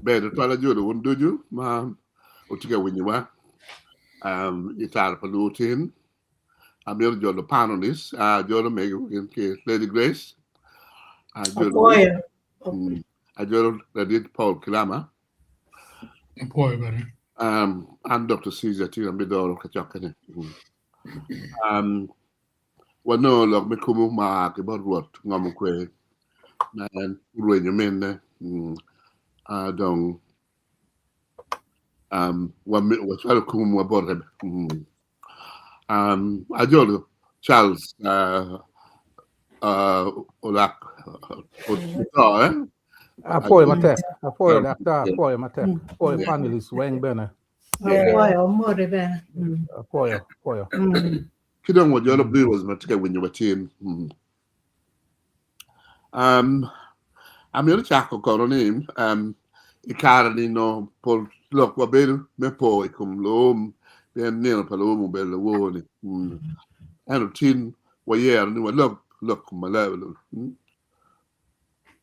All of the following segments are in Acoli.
Ber tutwal ajolo wun ducu ma wutye ka winyowa um, i tara pa luo tin. Amito jolo panelists, ajolo mego gin ki Lady Grace, ajolo Apwoyo. ajolo ladit Paul Kilama, Apwoyo bene. um, an Dr. Caesar tye amidoro kacokkene. Um, wanongo lok me kumu ma ki bot Rwot ngomo kwe ma en orwenyo minne. Mm. Uh, dong um, wacwalo kumu bote. Mm. Um, ajolo Charles uh, uh, Olak oto eh? Apwoyo matek, apwoyo daktar, apwoyo matek, apwoyo panelists weng bene. Apwoyo, omoti bene. Apwoyo, apwoyo. Ki dong wajolo viewers ma tye ka winyo watin. Mm. Um, amito cako kono ni um, i kare-ni no pol lok wabedo me po i kom luum pien nino pa luum obedo lawor-ni. Mm. Ento tin wayero ni walok lok kom balalo. Mm.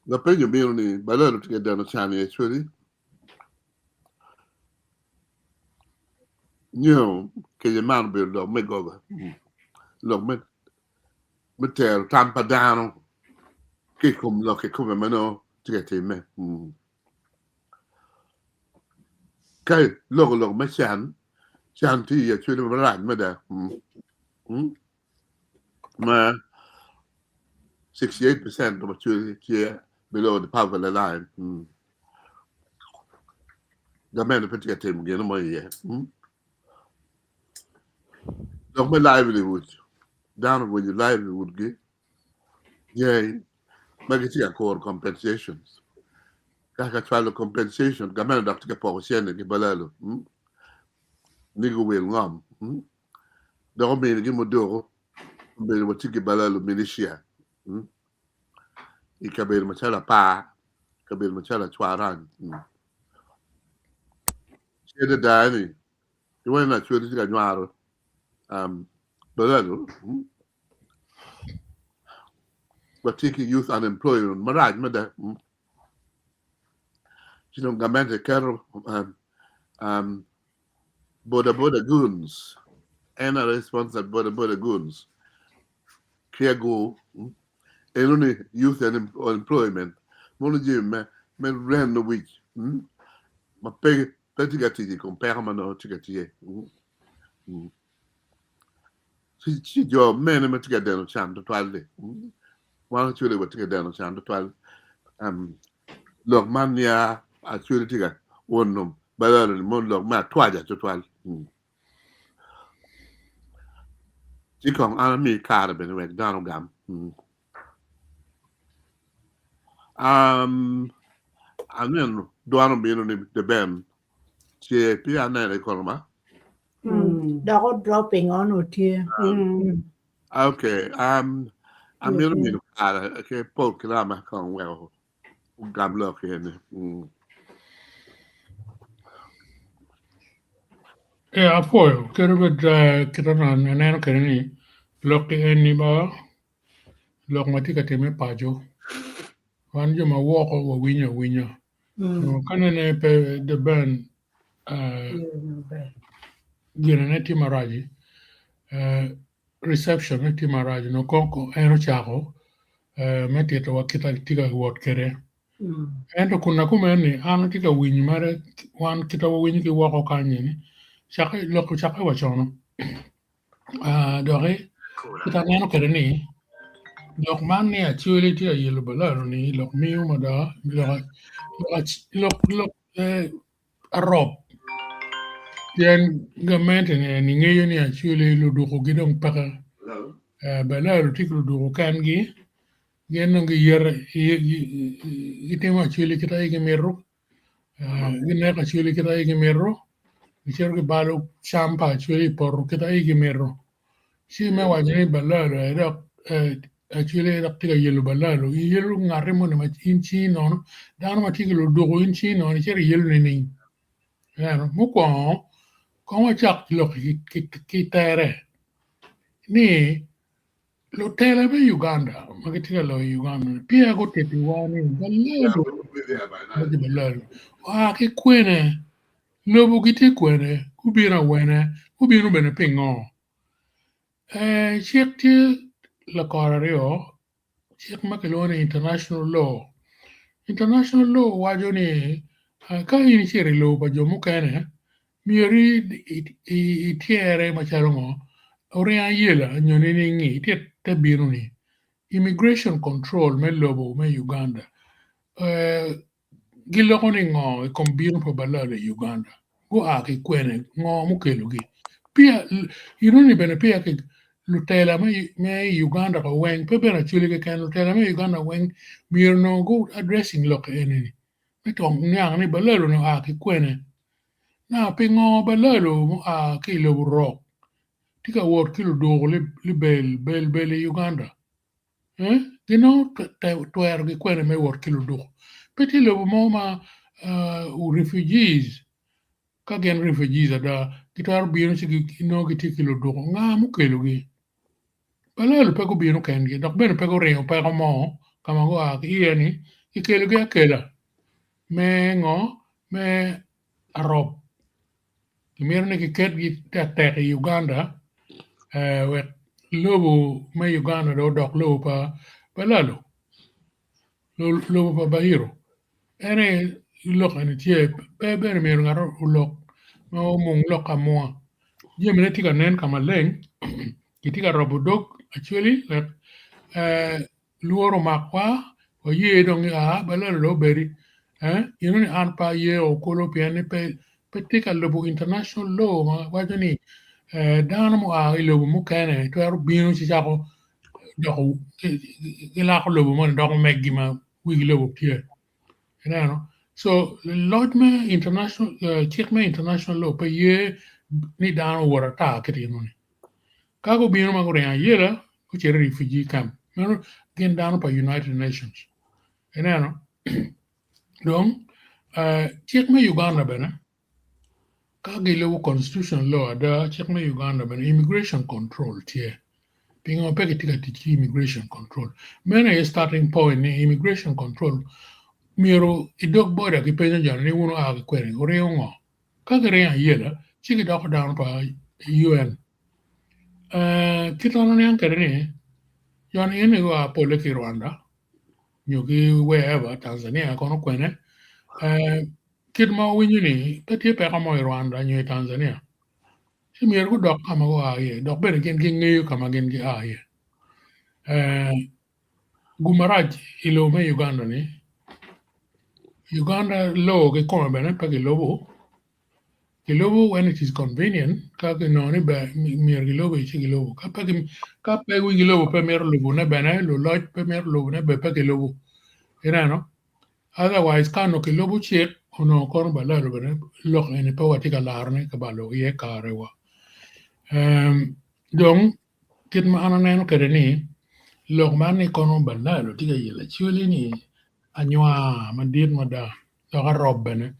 Lapenyo bino ni balalo tye ka deno can i Acholi nyo kece man obedo lok me goga, mm. lok me me tero tam pa dano ki i kom lok kikome ma nongo tye ka timme. Ka iloko lok me can, can tye i acwele marac mada ma 68 percent of acwele tye below the poverty line. Gamente pe tye ka timo gin mo iye. Lok me livelihood, dano orwenyo livelihood-gi jai ma gitye ka kuro compensations. Ka kacwalo compensation, gamente dok tye ka poko cente ki balalo ni guwil ngom dok ominigi muduku obedo watye ki balalo militia i kabedo macalo Apar, kabedo macalo Acwarany. Cente da-ni Iwaco ni Acholi tye ka nywaro balalo watye ki youth unemployment marac mada ci dong gamente keto boda boda goons NRA sponsored boda boda goons ki agur eno ni youth unemployment mono jami me reno wic ma pe Pe tye ka tic i kom peko ma nongo tye ka tye. Ci jo mene ma tye ka deno can tutwal-li? Wan Acholi watye ka deno can tutwal. Lok man nia Acholi tye ka uno balalo-ni mono lok me atwaca tutwal. Ci kong an ami kare bene wek dano ogam. Um, aneno dwan obino ni the Ben tye pi anene kono ma. Mm. Dok o dropping on o tye. Mm. Okay, um, amito mino kare ke Paul Kilama kong weko ogam lok eni. Mm. Ee, apwoyo kadi bed eh, kita na aneno kwede ni lok ki eni ba Lok ma tye ka timme paco, wan jo ma woko wawinyo awinya. Ka nene pe The Ben ginene tye maraci, reception ne tye marac onongo kong en ocako me titowa kit ma tye ka wot kwede. Ento kun na kumeno ni an atye ka winyo mere wan kit ma wawinyo ki woko kany-ni lok ocakke wa con. Doki kit aneno kwede ni lok man ni Acholi tye ka yelo balalo ni lok miyo mada lok arop pien gamente ni ngeyo ni Acholi ludukugi dong peke balalo tye ki luduku kengi gin dong giyete gitimo Acholi kit ma gimito Gineko Acholi kit aye gimito, gicito gibalo cam pa Acholi i poto kit aye gimito. Ci me waco ni balalo aye dok Acholi aye dok tye ka yelo balalo, iyelo ngati moni ma in cingi nono, dano ma tye ki luduku in cingi nono icito iyelo nining? Ineno, mukwongo kong wacak lok ki tere ni lutela me Uganda ma gitye ka loyo Uganda-ni peya gutitiwa ni balalo. Balalo oa ki kwene, lobo gitye kwene, gubino awene, gubino bene pingo? Cik tye lakore aryo, cik ma kilwongo ni international law. International law waco ni ka in icito i lobo pa jo mukene myero ityere macalo ngo oringo ayela nyo nining-ngi itit te bino-ni. Immigration control me lobo me Uganda Giloko ni ngo i kom bino pa balalo i Uganda? Gua ki kwene? Ngo mukelogi? Peya, inoni bene peya ki lutela me Uganda ka weng, pe bene Acholi keken, lutela me Uganda weng myero onongo gu addressing lok eni-ni me twong niang ni balalo ni oa ki kwene. Now pingo balalo mua ki i lobo rok tye ka wot ki ludoko libel bel bel i Uganda? Ginongo twerogi kwene me wot ki luduk. Pe tye lobo mo ma refugees, ka gin refugees ada, gitwero bino ci ginongo gitye ki luduk. Nga mukelogi? Balalo pe gubino kengi dok bene pe guringo peko mo ka ma gua ki iye-ni, kikelogi akela me ngo? Me arop. Gimito ni kiketgi tektek i Uganda wek lobo me Uganda dong odok lobo pa balalo, lobo pa Bahiro. En aye lok eni tye pe bene myero ngat olok ma omung lok amunga. Jamine tye ka nen ka maleng kitye ka robo dog actually wek Lworo omakwa, waye dong ni aa, balalo dong obedi. Eh, ino ni an pe aye okolo pien ni pe, pe tye ka lubo international law ma waco ni eh, dano mua i lobo mukene twero bino ci cako doko, gilako lobo moni doko meggi ma wigi lobo tye. Ineno? So, loc me international, cik me international law pe ye ni dano owot ata kit eno ni. Ka gubino ma guringo ayela, gucito i refugee camp. Meno gin dano pa United Nations. Ineno? Dong, cik me Uganda bene, ka gilubo constitution law ada, cik me Uganda bene immigration control tye. Pingo pe gitye ka tic ki immigration control? Meno aye starting point ni immigration control myero i dog boda gipenyo jo ni wun wua ki kwene, wuringo ngo? Ka giringo ayela, ci gidoko dano pa UN. Kit ma an aniang kwede ni, jo-ni eni gua polle ki i Rwanda nyo ki wherever, Tanzania kono kwene. Kit ma wawinyo ni pe tye peko mo i Rwanda nyo i Tanzania, ci myero gudok ka ma gua iye dok bene gin gingeyo ka ma gin gia iye. Gum marac i lobo me Uganda ni, Uganda law kikome bene pe gilubo, gilubo when it is convenient ka ginongo ni ber myero gilubi ci gilubo ka pe ka pe wigi lobo pe mito lubone bene luloc pe mito lubone bene pe gilubo ineno otherwise ka onongo kilubo cik onongo kono balalo bene lok eni pe watye ka larone ka balo iye karewa dong Kit ma an aneno kwede ni, lok man ni kono balalo tye ka yelo acholi ni anywar madit mada dok arob bene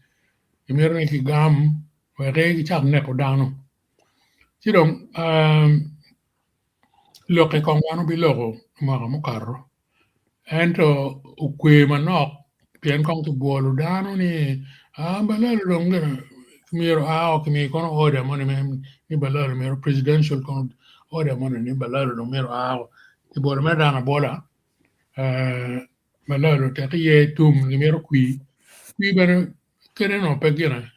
gimito ni kigam wek gicak neko dano ci dong lokke kong wan obiloko i mwaka mukato ento okwe manok pien kong kibwolo dano ni balalo dong myero oa kimiyo kono order moni ni balalo myero presidential kono order moni ni balalo dong myero oa kibwolo mere dano abwola balalo tek iye tum gimito kwir kwir bene Kadi onongo pe gine,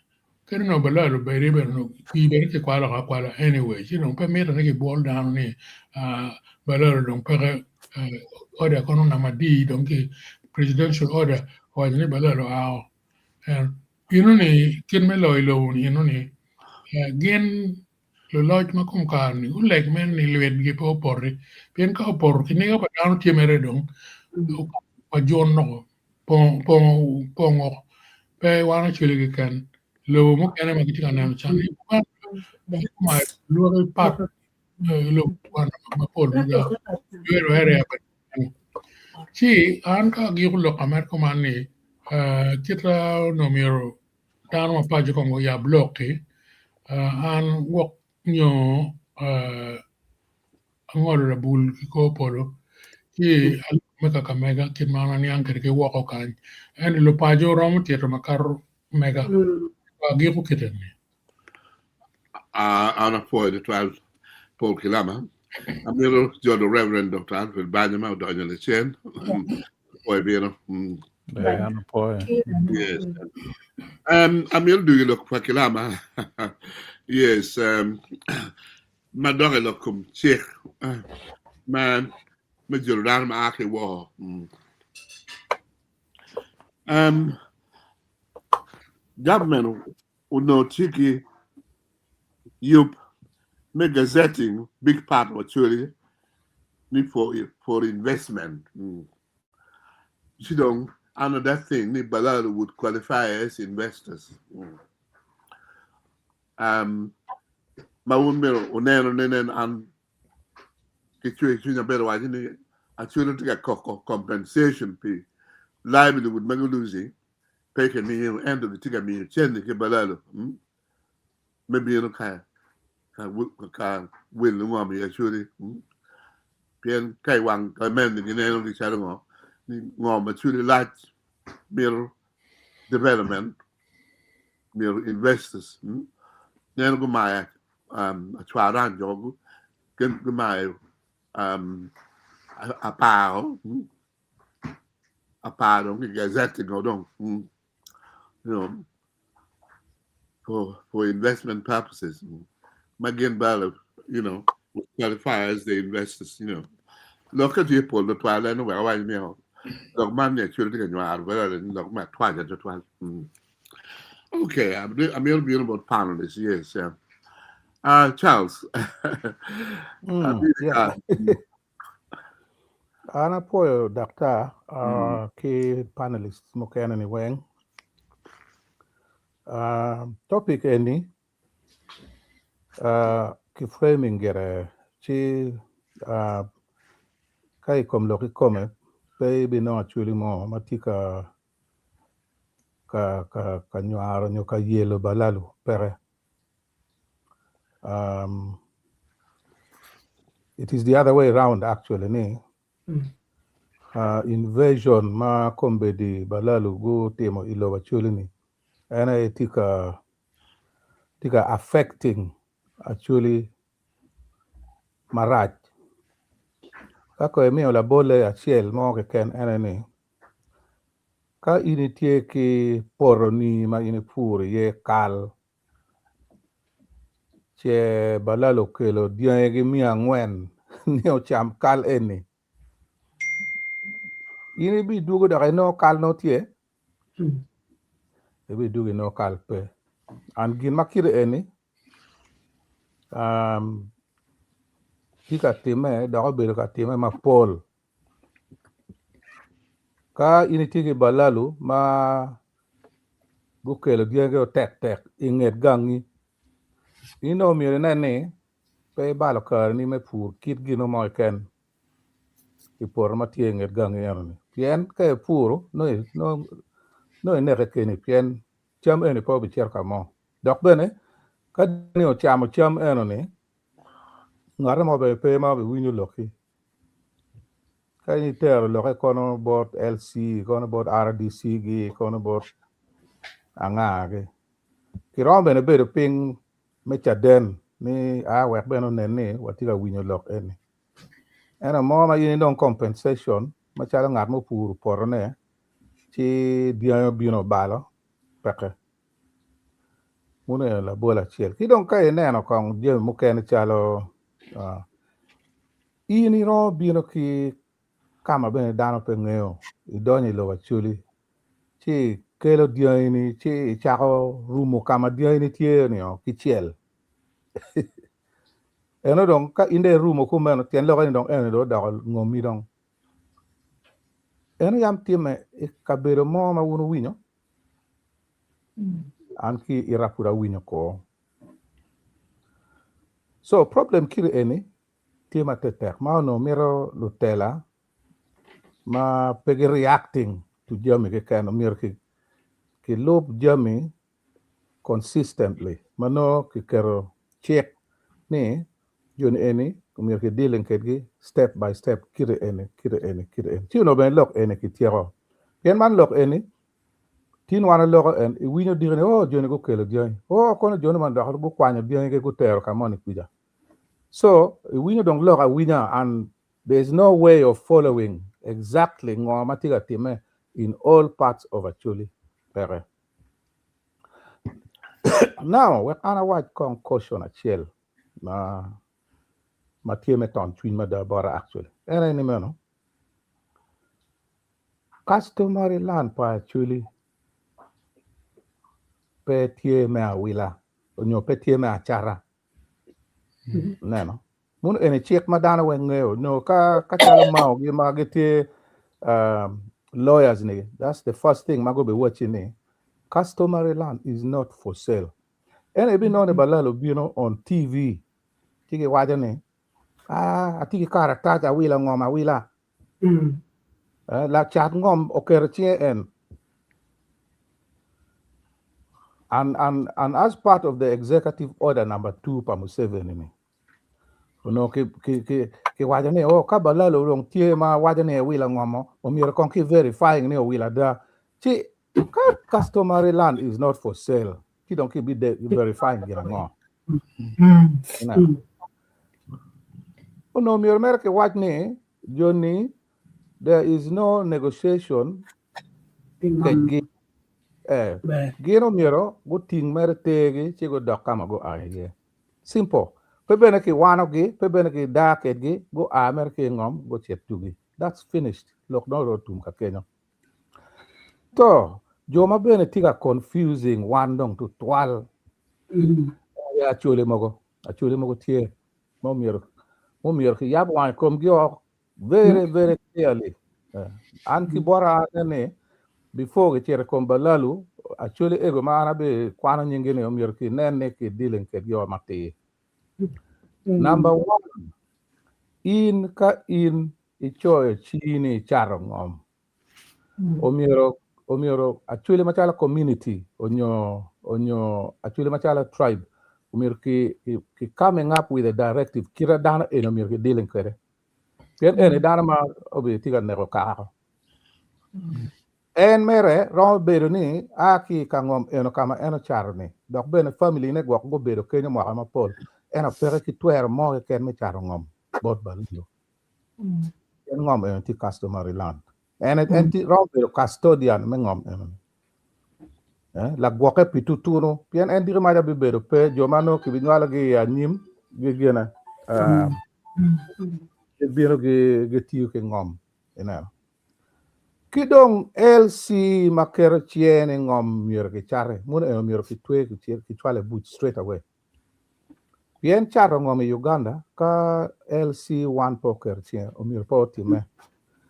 kadi onongo balalo obedi bene onongo pii bene kikwalo woko akwala anyway ci dong pe mitte ni kibwol dano ni balalo dong peke order kono namba adi dong ki presidential order owaco ni balalo oa eno ni kit me loyo lobo ni eno ni gin luloc ma kom kare ni guleg mere ni lwetgi pe opoti pien ka opoto kiniga pa dano tye mere dong wa junno pongo pe wan acwali keken lobo mukene ma gitye ka neno can lwaki pat lobo mapol ci an ka agiko lok amed kuman ni kita onongo myero dano ma paco kong oyab lok-ki an gwok nyo angolo labul ki kor polo ci. Me Kakamega kit ma an aniang kwede ki woko kany. Ento lupaco romo tito makato mega. Agiko kite ni. An apwoyo tutwal Paul Kilama. Amito jolo Reverend Dr. Alfred Banya ma odonyo lacen. Apwoyo bino. An apwoyo. Yes. Amito dugo lok pa Kilama. Yes. Ma dok i lok kom cik ma me jolo dano ma a ki woko. Government onongo tye ki yub me gazetting big part of Acholi ni for investment. Ci dong under that thing ni Balaalo would qualify as investors. Ma wun myero wuneno ni nen an ki cwer cwinya bedo waco ni Acholi tye ka koko compensation pi livelihood ma guluzi pe kimiyo ento gitye ka miyo cente ki Balaalo me bino ka ka wilo ngom i Acholi pien ka i wang gamente gineno gi calo ngo ni ngom Acholi lac mito development myero investors neno gumayo acwaran jo gumayo aparo apar dong ki gazetting o dong you know for investment purposes ma gin bene you know would qualify as the investors you know lok ka tye pol tutwal en wek awac ni lok man ni actually tye ka nywaro bene lok me atwaca tutwal. Okay, amito bino bot panelists, yes. Yeah. Charles. Yeah. An apwoyo daktar ki panelists mukene ni weng. Topic eni ki framing gire ci ka i kom lok kikome pe ibinongo acholi mo ma tye ka ka nywaro nyo ka yelo balalu peke. It is the other way round actually ni invasion ma kombeddi balalu gutimo i lobo Acholi ni en aye tye ka tye ka affecting Acholi marac. Ka kono imiyo labolle acel mo keken ene ni ka in itye ki potoni ma in ipuro iye kal ce balalu okelo dyangigi miya angwen ni ocam kal eni in ibidwogo dok inongo kal nongo tye ibidwogo inongo kal pe and gin ma kite eni tye ka timme dok obedo ka timme mapol ka in itye ki balalu ma gukelo dyangigi otek tek inget gangi in dong myero inen ni pe ibalo kareni me pur kit gino mo keken i poto ma tye inget gangi enoni pien ka ipuro nongo ineke keni pien cam eni pe obicito ka mo dok bene ka ni ocamo cam enoni ngate mo bene pe ma obiwinyo lokki ka in itero lokke kono bot LC kono bot RDC gi kono bot anga gi kiromo bene bedo piny me caden ni a wek bene onen ni watye ka winyo lok eni ento mo ma in inong compensation macalo ngat ma opuro potone ci dyangi obino obalo peke meno eni labol acel ki dong ka ineno kong jami mukene calo in iromo bino ki ka ma bene dano pe ngeyo idonyo i lobo Acholi ci ikelo dyangini ci icako rumo ka ma dyangini tye nio ki cel eno dong ka in dong irumo kumeno tyen lokke ni dong eni dong odoko ngomi dong eno yam timme i kabedo mo ma wun wuwinyo an ki ira pud awinyo ko so problem kiri eni tye matek ma onongo mito lutela ma pe gi reacting to jami keken myero kilub jami consistently ma nongo kiketo cik ni joni eni. Omyero ki dealing kedgi step by step kite eni, kite eni, kite eni. Ci onongo bene lok eni kityeko. Pien man lok eni, tin wan oloko en, iwinyo diki ni, oh, joni gukelo dyangi. Oh, kono joni man dok gukwanyo dyangi gutero ka moni kwica. So, iwinyo dong lok awinya and there is no way of following exactly ngo ma tye ka timme in all parts of Acholi. Peke. Now, wek an awac kong caution acel ma ma tye me ton cwiny mada bota actually. En aye ni meno, customary land pa Acholi pe tye me awila onyo pe tye me acata. Neno. Muno eni cik ma dano weng ngeyo. No, ka ka calo mao gi ma gitye lawyers ni, that's the first thing ma gubi wacci ni customary land is not for sale. En ibinongo ni Balal obino on TV ci giwaco ni ah atye ki karatac awila ngom awila. Lacat ngom oketo cinge en. And as part of the executive order number 2 pa Museveni ni onongo kiwaco ni oh ka Balalo dong tye ma waco ni ewilo ngomo omyero kong ki verifying ni owilo ada ci ka customary land is not for sale ci dong ki bi verifying gin ango. Onongo myero mere kiwac ni joni there is no negotiation kedgi gin omyero guting mere tergi ci gudok ka ma gua iye. Simple. Pe bene kiwanogi, pe bene kidaa kedgi, gua mere ki i ngom gucit tugi. That's finished. Lok dong otum ka kenyo. To jo ma bene tye ka confusing wan dong tutwal aye acholi mogo. Acholi mogo tye ma omyero omyero kiyab wang i komgi o very very clearly. An ki bota ane ni before kicito i kom Balalu, acholi ego ma an abi kwano nyingi ni omyero kinen ni ki dealing kedgi o matir. Number one, in ka in icoyo cini icato ngom, omyero omyero acholi macalo community onyo onyo acholi macalo tribe omyero ki, ki, ki coming up with a directive kita dano eni omyero ki dealing kwede. Pien eni dano ma obedo tye ka neko kako. En mere romo bedo ni a ki i ka ngom eno ka ma en ocato ni dok bene family ne gwok gubedo kenyo mwaka mapol ento peke ki twero mo keken me cato ngom bot Balilo. En ngom eno tye customary land. En en tye romo bedo custodian me ngom eno ni. Lagwokke pi tutunu pien en diki maca bibedo pe jo ma nongo kibinywalogi i anyim gigine gibino gitiyo ki ngom ineno. Ki dong LC ma keto cinge ni ngom myero kicati, muno eno myero kitwe kicwale i buc straight away. Pien cato ngom i Uganda ka LC 1 pe oketo cinge omyero pe otimme.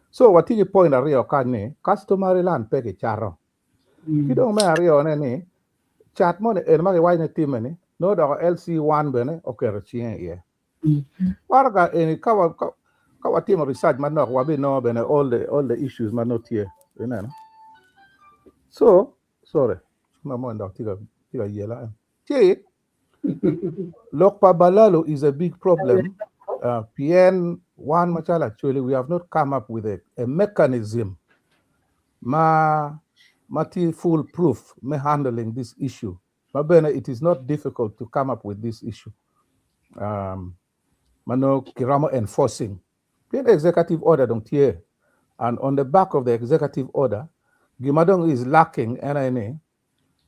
So watye ki point aryo kany ni customary land pe kicato. Ki dong me aryone ni cat moni eno ma kiwaco ni timme ni nongo doko LC 1 bene oketo cinge iye. Waraga eni ka wa ka watimo research manok wabinongo bene all the issues ma nongo tye ineno. So sorry ma mo dok tye ka tye ka yela en. Ci lok pa Balalu is a big problem pien wan macalo Acholi we have not come up with a mechanism ma ma tye full proof me handling this issue. Ma bene it is not difficult to come up with this issue. Ma nongo kiromo enforcing. Pien executive order dong tye and on the back of the executive order gima dong is lacking en aye ni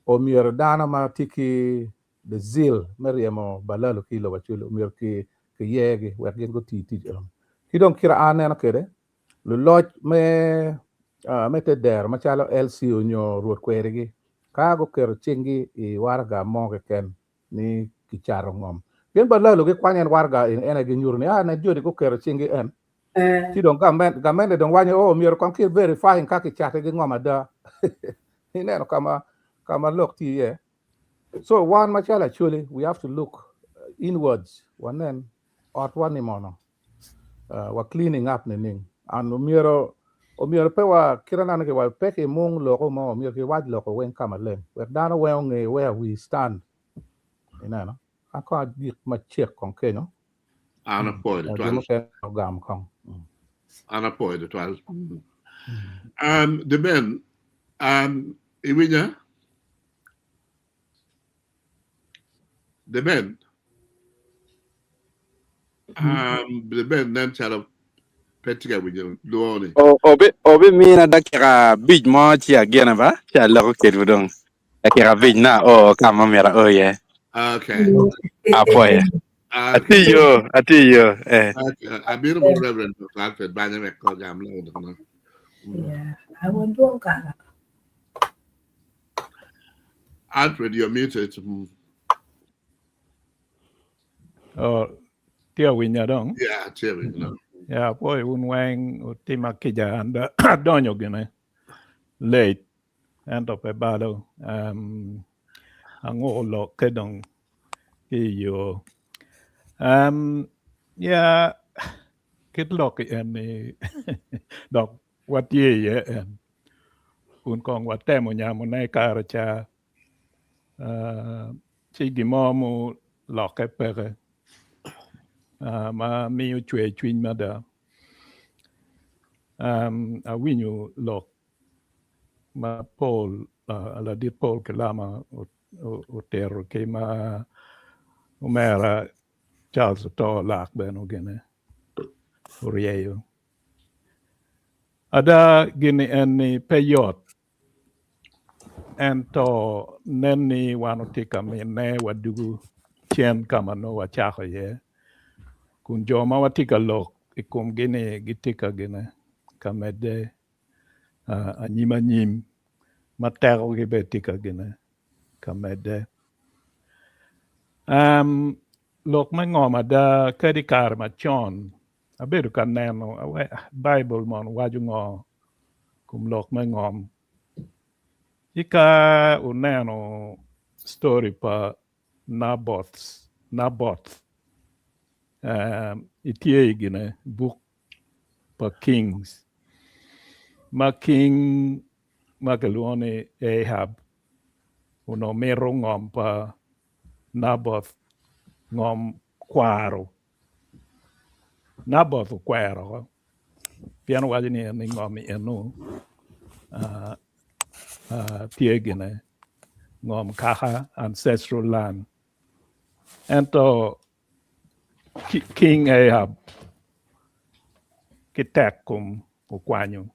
omyero dano ma tye ki the zeal me ryemo Balalu ki i lobo Acholi omyero ki kiyegi wek gin guti tic eno. Ki dong kit a an aneno kwede luloc me me te dero macalo LC onyo rwot kwerigi ka guketo cinggi i waraga mo keken ni kicato ngom. Pien Balalu gikwanyo en waraga eni en aye ginyuto ni ah ne joni guketo cinggi en. Ci dong gamente dong waco ni oh myero kong ki verifying ka kicate ki ngom ada. Ineno ka ma ka ma lok tye iye. So wan macalo Acholi we have to look inwards wanen otwa ni mono wa cleaning up nining and omyero omyero pe wa kit aneno ki waco pe ki mung loko mo omyero ki wac loko weng ka maleng wek dano weng onge where we stand ineno an kong agik macek kong kenyo. An apwoyo Jo tutwal. mukene ogam kong. An apwoyo tutwal. Um, the Ben, um, iwinya? The Ben, um, the Ben nen calo pe tye ka winyo lwongo-ni. O- Obi obimina dakika abic mo ci agene ba ci aloko kedwu dong dakika abic na o ka ma myero ao iye Okay. apwoye Okay. atiyo atiyo eh Okay. Abino bot Reverend Dr. Alfred Banya wek ogam lok. Yeah, I will do that. Alfred, you're muted. Oh, tye awinya dong. Yeah, tye awinya. Yeah, boy, un weng utima kica an adonyo gine late ento pe balo um, anguko lok ke dong ki i yo. Um, yeah, kit lok en ni dok watye iye en kun kong watemo nyamone i kare ca uh, ci gin mo mulokke peke uh, ma miyo cwer cwiny mada. Um, awinyo lok ma Paul, uh, ladit Paul Kilama otero ki ma omera Charles Oto lak bene ogene oryeyo. Ada gini en ni pe yot ento nen ni wan watye ka mine wadugu cen ka ma nongo wacako iye kun jo ma watye ka lok i komgi-ni gitye ka gine ka medde anyim anyim ma tekogi bene tye ka gine ka medde. Lok me ngom ada kadi i kare macon Abedo ka neno Baibul mono waco ngo kom lok me ngom. Ci ka wuneno story pa Naboth, Naboth itye i gine buk pa Kings ma king ma kilwongo ni Ahab onongo mito ngom pa Naboth, ngom kwaro. Naboth okwero oko pien owaco ni en ngom eno tye gine ngom kaka ancestral land ento King Ahab ki tek kom okwanyo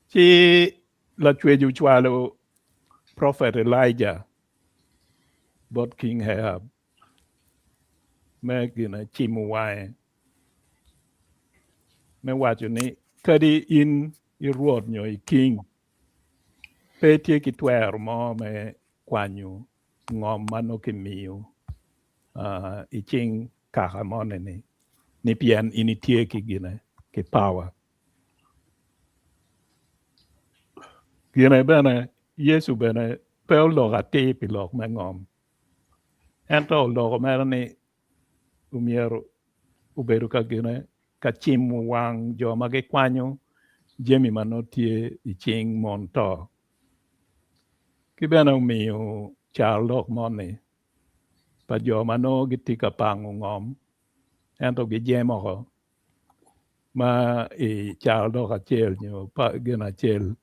ci Lacwec ocwalo prophet Elijah bot King Ahab me gine cimo wange me waco ni kadi in i rwot nyo i king pe itye ki twero mo me kwanyo ngom ma nongo kimiyo i cing kaka moni ni pien in itye ki gine ki power. Gine bene Yecu bene pe oloko atir pi lok me ngom. Ento oloko mere ni omyero obedo ka gine ka cimo wang jo ma gikwanyo jami ma nongo tye i cing mon to. Ki bene omiyo carolok moni pa jo ma nongo gitye ka pango ngom ento gijemo oko ma i carolok acel nyo gin acel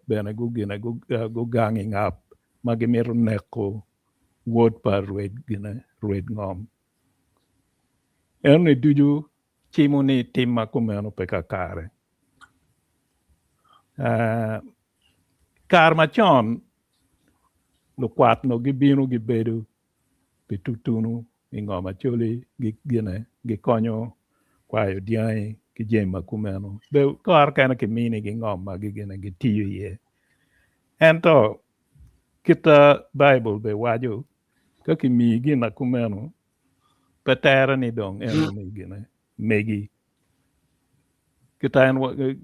bene gugine gugang i ngap ma gimito neko wod pa rwed gine rwed ngom. Enoni ducu cimo ni tim ma kumeno pe kakare. Kare macon lukwat nongo gibino gibedo pi tutunu i ngom Acholi gine gikonyo kwayo dyangi ki jami ma kumeno kore kene kiminigi ngom ma gigine gitiyo iye ento kita Baibul bene waco ka kimiyi gin ma kumeno pe tere ni dong enoni gine megi kita en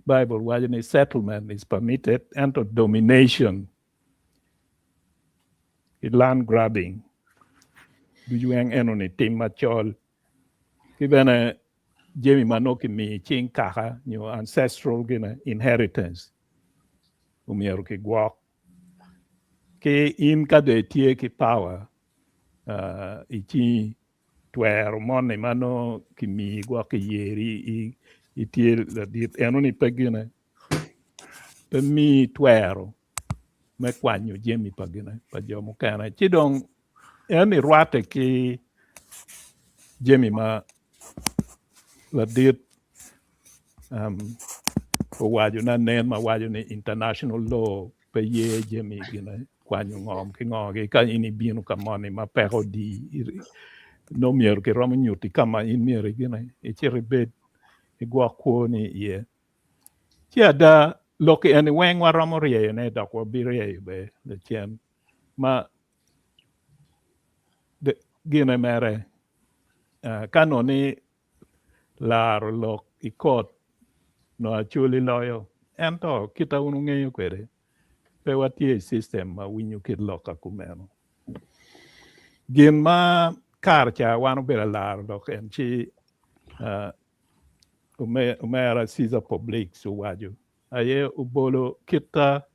Baibul waco ni settlement is permitted ento domination ki land grabbing ducu weng enoni tim macol ki bene jami ma nongo kimiyo i cing kaka nyo ancestral gine inheritance omyero kigwok ki in ka dong itye ki power. i cingi twero moni ma nongo kimiyi gwok kiyeri itye ladit enoni pe gine pe miyi twero me kwanyo jami pa gine pa jo mukene ci dong en ni rwatte ki jami ma ladit owaco na nen ma waco ni international law pe ye jami gine kwanyo ngom ki ngo ki ka in ibino ka moni ma peko odi nongo myero kiromo nyuti ka ma in myero igine icit ibed igwok kwoni iye. Ci ada lok eni weng waromo ryeyone dok wabiryeyo bene lacen ma gine mere ka nongo ni laro lok i kot nongo Acholi loyo ento kit ma wun wungeyo kwede pe watye i system ma winyo kit lok ka kumeno. Gin ma kare ca wan obedo alaro lok en ci Omera Caesar Publix owaco aye obolo kita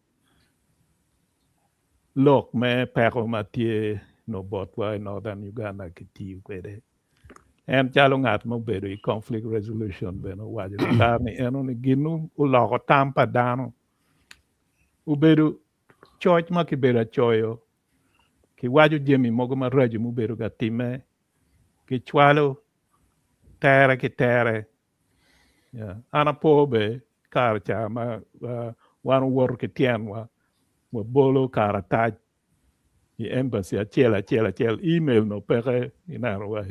lok me peko ma tye nongo botwa i Northern Uganda kitiyo kwede. En calo ngat ma obedo i conflict resolution bene owaco ni kare ni eno ni gin oloko tam pa dano obedo coc ma kibedo acoyo kiwaco jami mogo maraco mubedo ka timme kicwalo tere ki tere. An apo bene kare ca ma wan owoto ki tyenwa wabolo karatac i embassy acel acel acel email nongo peke ineno wa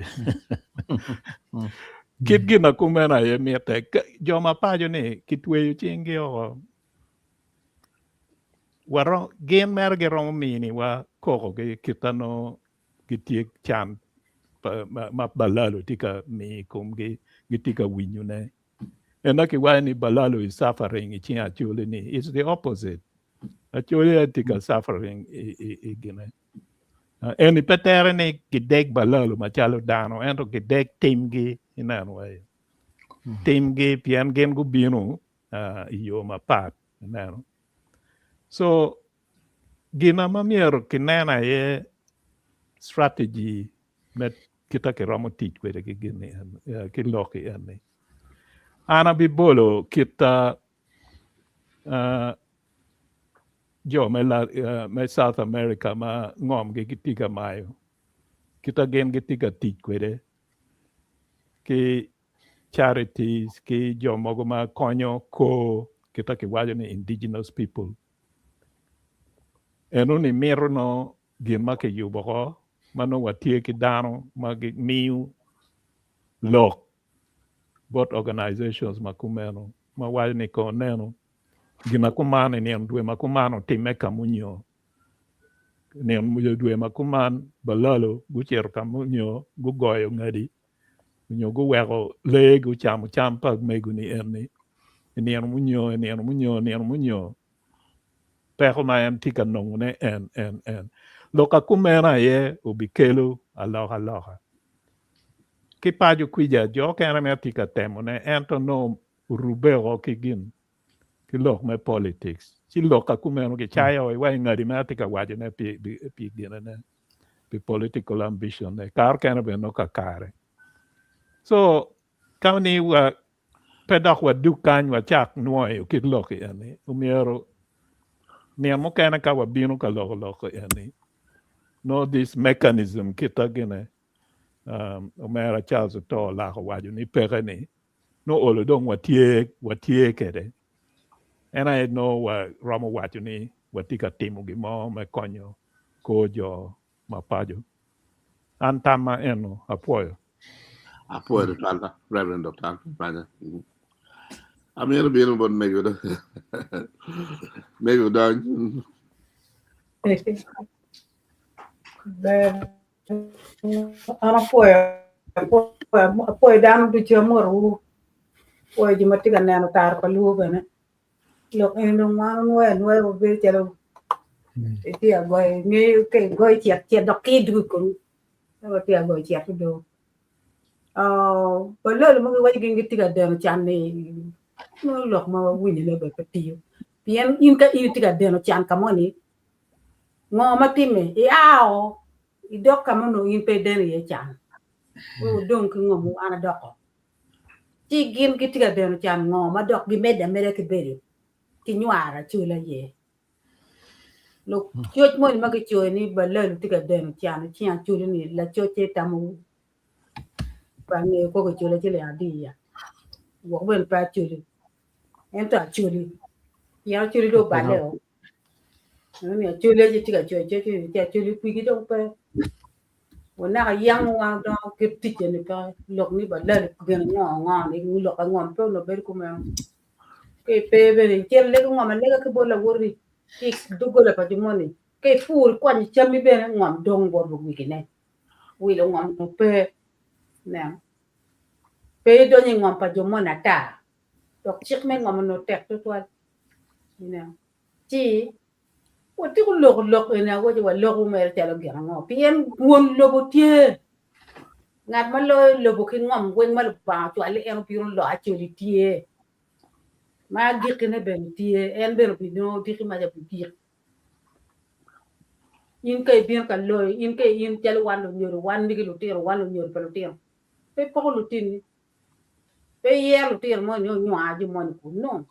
kit gin ma kumeno aye mitte jo ma paco ni kitweyo cinggi oko gin mere giromo miniwa koko ki kita nongo gitye can ma balalo tye ka miyo i komgi gitye ka winyone. Ento kiwaco ni balalo is suffering i cing Acholi ni it's the opposite. Acholi aye tye ka suffering i gine. Eni pe tere ni gideg balalo macalo dano ento gideg timgi ineno wai. Timgi pien gin gubino i yo mapat ineno. So Gin ma myero kinen aye strategy me kita kiromo tic kwede ki gin ni ki lok eni. An abibolo kita jo me South America ma ngomgi gitye ka mayo kita gin gitye ka tic kwede ki charities ki jo mogo ma konyo kor kita kiwaco ni indigenous people. Enoni mito nongo gin ma kiyubo oko ma nongo watye ki dano ma gimiyo lok bot organizations ma kumeno ma waco ni kono nenu gin ma kuman i nino dwe ma kuman otimme ka munyo nino dwe ma kuman balalo gucito ka munyo gugoyo ngadi nyo guweko lee gucamo cam pa omego-ni eni i nino munyo, i nino munyo, i nino munyo, peko ma en tye ka nongone en, en, en. Lok a kumeno aye obikelo alokaloka. Ki paco kwica jo okene mere tye ka temone ento nongo orubbe oko ki gin ki lok me politics. Ci lok a kumeno kicayo wa i ngadi ma atye ka wacone pi, pi ginene. Pi political ambition ne kare kene bene nongo kakare. So ka ni wa pe dok wadug kany wacak nwoyo kit lok eni omyero nino mukene ka wabino ka loko lok eni no this mechanism kita gine um, omera Charles Oto olako waco ni peke ni no olo dong watye watye kede En aye nongo waromo waco ni watye ka timo gin mo me konyo kor jo ma paco. An tamma eno, apwoyo. Apwoyo tutwal Reverend Dr. Alfred Banya. Amito bino bot mego do. Mego dony. Ber. An apwoyo apwoyo dano ducu amotowu apwoyo jo ma tye ka neno kare pa luo bene lok eni dong wan wanwoyo anwoya wabedo calo itye ka goyo ingeyo ka igoyo cet cet dok kir dugo i komi calo watye ka goyo cet odo balalo ma giwaco gin gitye ka deno can ni nongo lok ma winyone bene pe tiyo pien in ka in itye ka deno can ka moni ngo ma timme? Ia o. Idok ka ma onongo in pe ideno iye can. Wek wudong ki ngomwu, an adoko. Ci gin gitye ka deno can ngo ma dok gimedde ameda ki bedo ki nywaro Acholi aye? Lucoc moni ma gicoyo ni Balalu tye ka deno can i cing Acholi ni lacocce tamo pe angeyo koko Acholi ciling adi ya. Gwok bene pe Acholi ento Acholi pien Acholi dong oballe o. Eno Acholi aye tye ka coyo coc ni ci Acholi kwigi dong pe. Wanaka yang wan odongo kit tic eni pe lok ni Balalu gin ango ango ni lok angom pe onongo bedo kumeno. Ka ipe bene icito ilego ngom alega ki bot lawoti ki i doggola pa jo moni ka ipur ikwanyo cammi bene ngom dong bot luwigine wilo ngom onongo pe ineno pe idonyo i ngom pa jo moni ata dok cik me ngom onongo tek tutwal ineno ci watiko loko lok eni awaci waloko mere calo gin ango pien won lobo tye ngat ma loyo lobo ki ngom weng ma Lubanga ocwale en obino loko Acholi tye ma agikkine bene tye en bene obinongo diki maca obigik in ka ibino ka loyo in ka in calo wan lunyodo wan migi lutino wan lunyodo pa lutino pe poko lutini pe iyero lutino moni ni onywar jo moni kun no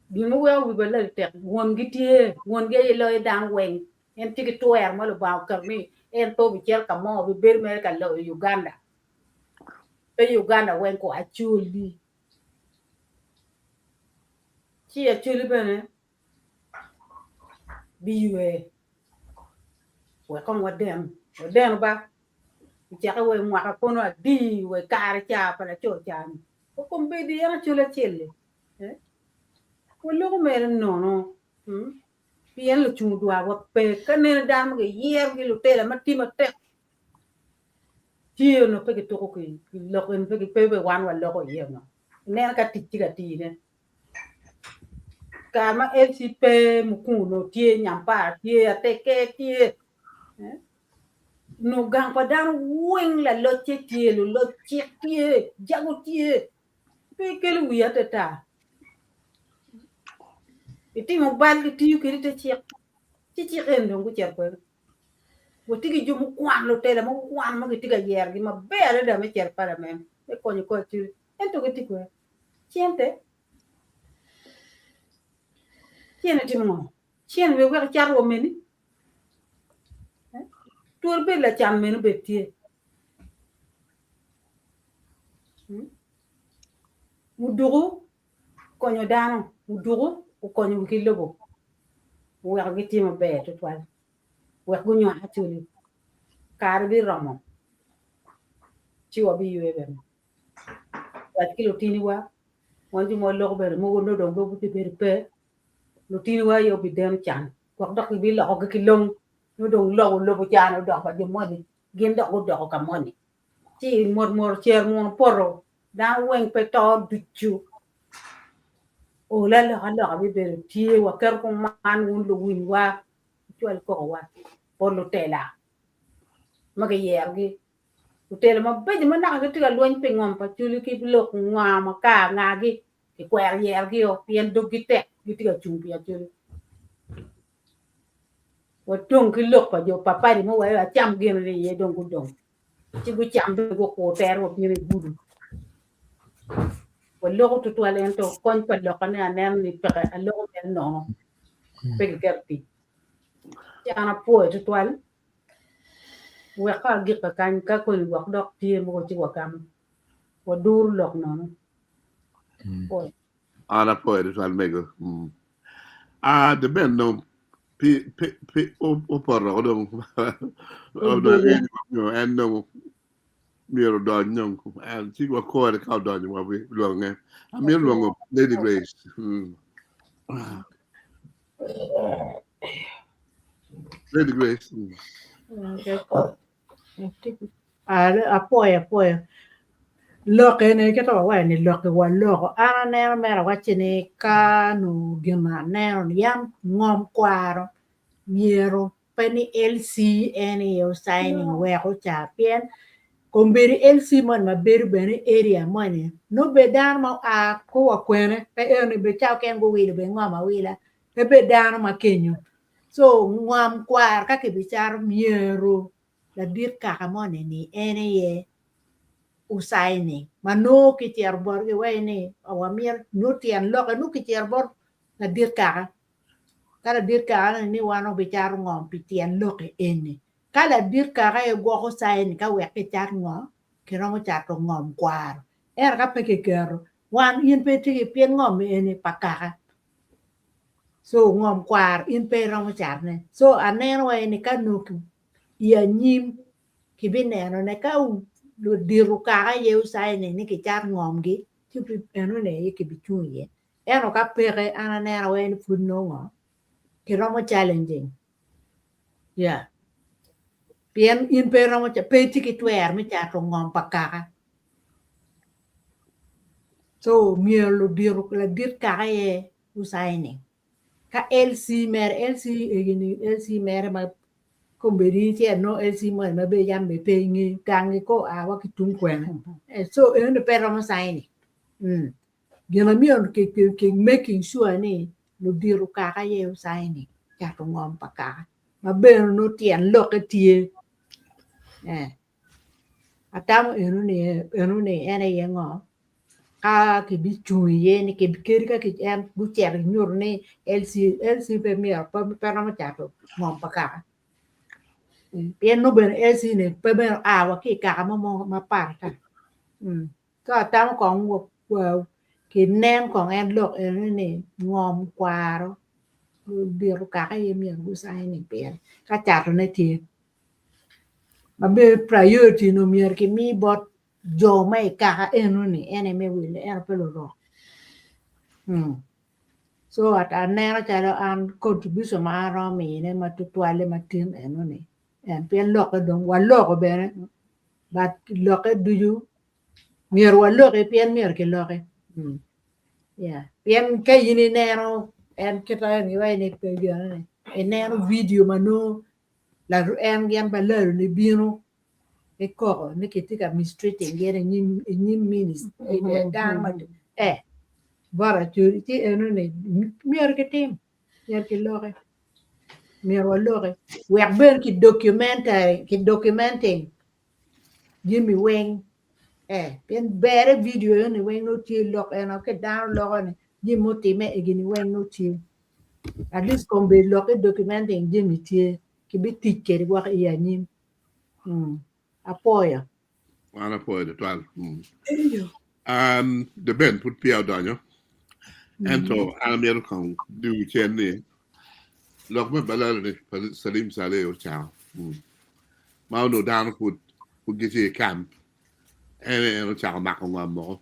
Gin ma weko wi balali tek, wongi tye, wongi aye loyo dano weng. En tye ki twero ma Lubanga oketo ni en pe obicito ka mo, obibedo mere ka loyo Uganda. Pe Uganda weng ko Acholi. Ci Acholi bene biywe. Wek kong waden, wadenu ba. Oceke wa i mwaka kono adi wa i kare ca pa laco ca-ni. Okombeddi en acol acel-li, waloko mere nono, pien lucung dwarwa pe. Ka nene dano ma giyerogi lutela ma tye matek, tye onongo pe gituko ki lok eni pe be wan waloko iye onongo. Ineno ka tic tye ka tine. Kare ma LC pe Mukungu onongo tye, Nyampara tye, Ateker tye. Onongo gang pa dano weng lalocce tye, luloc cik tye, jago tye. Pe ikelo wiyi atata. Itimo bal gitiyo kwedi ite cik, ci cik eni dong gucito kwede. Watye ki jo mukwano, lutela ma gukwano ma gitye ka yerogi maber adada me cito i palament me konyo kor acoli ento gitye kwede cente. Cente timo ngo? Cente bene weko icato wa meni. Twero bedo lacan meno bed tye. Muduku konyo dano, muduku okonyo wi ki lobo oweko gitye maber tutwal wek gunywak acholi kare biromo ci wabiywe bene. Wac ki lutiniwa wan jo ma waloko bene mogo nongo dong gubedo pe lutiniwa aye obideno can gwok dok gibilokogi ki long nongo dong loko lobo can odok pa jo moni gin dok gudoko ka moni ci mot mot cer munu poto dano weng pe to ducu olo alokaloka bibedo tye waketo kuman wun luwinywa wucwal kokowa bot lutela ma kiyerogi lutela mabeco ma naka gitye ka lweny pi ngom pa culi ki lok nga makar ngagi Kikwero yerogi-o pien doggi tek gitye ka cung pi Acholi. Watong ki lok pa jo papadi mo wai acam gin ni iye dong gudong. Ci gucam bene gukur tere wabino i gudu. Waloko tutwal ento kony pa lokane aneno ni peke aloko mere nono pe giketo tic. Ci an apwoyo tutwal wek ka agik kakany ka koni gwok dok tye mogo ci wagamo. Waduru lok nono. Pwoyo. An apwoyo tutwal mego. Mm. Ah, the ben dong pi pi pi opoto ko dong en dong myero odony dong en ci wakore ka odonyo wa bi lwonge. Amito lwongo Lady Grace. Mm. Lady Grace. Mm. Okay. Apwoyo apwoyo lok eni kit ma wawaco ni lok-ki waloko an aneno mere awacci ni ka nongo gin ma aneno ni yam ngom kwaro myero pe ni LC en aye ocainin wek oca pien kombeddi LC moni ma bedo bene i area moni nongo bed dano ma oa ki wa kwene pe eni bene cawa mukene guwilo bene ngom awila pe bed dano ma kenyo. So ngom kwar ka kibicato myero ladit kaka moni ni en aye osigning ma nongo kicito botgi iwaci ni wamito nongo tyen lokke nongo kicito bot ladit kaka ka ladit kaka ni ni wan wabicato ngom pi tyen lokke eni ka ladit kaka aye gwoko sign ka wek kicat ngo kiromo cato ngom kwaro ento ka pe kiketo wan in pe itye ki pien ngom eni pa kaka so ngom kwaro in pe iromo catone so aneno wai ni ka nongo i anyim kibinenone ka ludito kaka aye osigning ni kicat ngomgi ci enoni aye kibicung iye ento ka peke an aneno wai ni pud nongo kiromo challenging yeah pien in pe iromo pe itye ki twero me cato ngom pa kaka so myero ludito ladit kaka aye gusigning ka LC mere LC egini LC mere ma kombeddi in icito inongo LC moni ma bene yam bene pe ingeyo gangi ko oa wa ki tung kwene so enoni pe romo signing gin ma myero ki making sure ni ludito kaka aye osigning cato ngom pa kaka ma bene nongo tyen lokke tye Atamo enoni en aye ngo ka kibicung iye ni kadi ka en gucito ginyuto ni LC pe myero pe romo cato ngom pa kaka pien nongo bene LC ni pe bene oa wa ki i kaka mo mapat ata Ka atamo kong kinen kong en lok eno ni ngom kwaro ludito kaka aye myero gu signing pire ka catone tye ma bene priority ni myero kimi bot jo ma i kaka eno ni en aye me wilo ento pe lurok so aneno calo an contribution ma an aromo mine ma tutwalle matin eno ni en pien lokke dong waloko bene but lokke ducu myero waloki pien myero kiloki yeah pien ka in ineno en kite en iwaci ni pe gine ineno vidio ma nongo en gin balalo ni bino ki koko ni kitye ka mistreating gin inyim minister dano ma eh bot acholi ci enoni myero kitim myero kiloki myero waloki wek bene ki documentary ki documenting jami weng eh pien bere video eni weng nongo tye lok eno ki dano loko ni jami mutime egini weng nongo tye at least kombeddi lok ki documenting jami tye kibitic kwede gwok i anyim apwoyo. Wan apwoyo tutwal. Um, the Ben pud peya odonyo. Ento an amito kong dugu cen ni lok me balalo ni pa Salim Saleh ocako. Ma onongo dano pud pud gitye i camp. En en ocako mako ngom moko.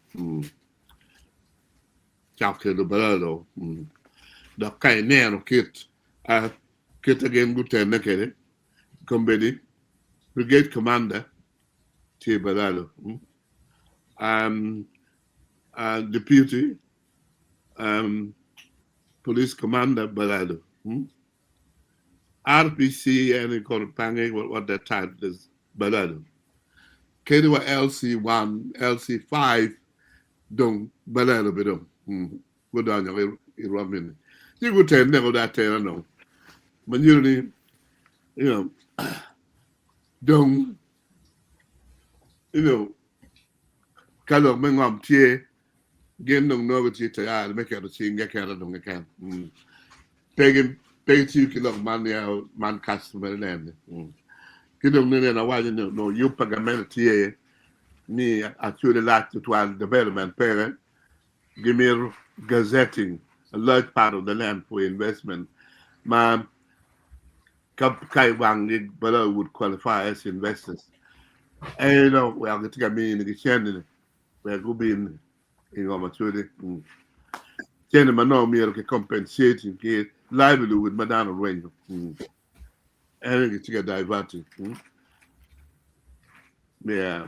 Cako kelo balalo. Dok ka ineno kit uh, kit a gin gutenne kwede kombeddi brigade commander tye balalo. Um, uh, deputy um, police commander balalo. RPC en kono pange what, what that title is balalo. Kadi wa LC1, LC5 dong balalo be dong. Gudonyo i rwom mini. Ci gutenne ko da atena dong. Ma nyuto ni, you know, dong, you know, ka lok me ngom tye, gin dong nongo gitye tayari me keto cinggi aketa dong keken. Pe gin pe gitiyo ki lok man ya man customary land ni. Ki dong nene awaco ni onongo yub pa gamente tye ni actually lac tutwal development peke gimito gazetting a large part of the land for investment ma ka ka i wanggi bala would qualify as investors. Eh no, wek gitye ka mini gi cente ni wek gubin i ngom acholi. Cente ma nongo myero ki compensate ki livelihood ma dano orwenyo. En gitye ka diverting. Yeah.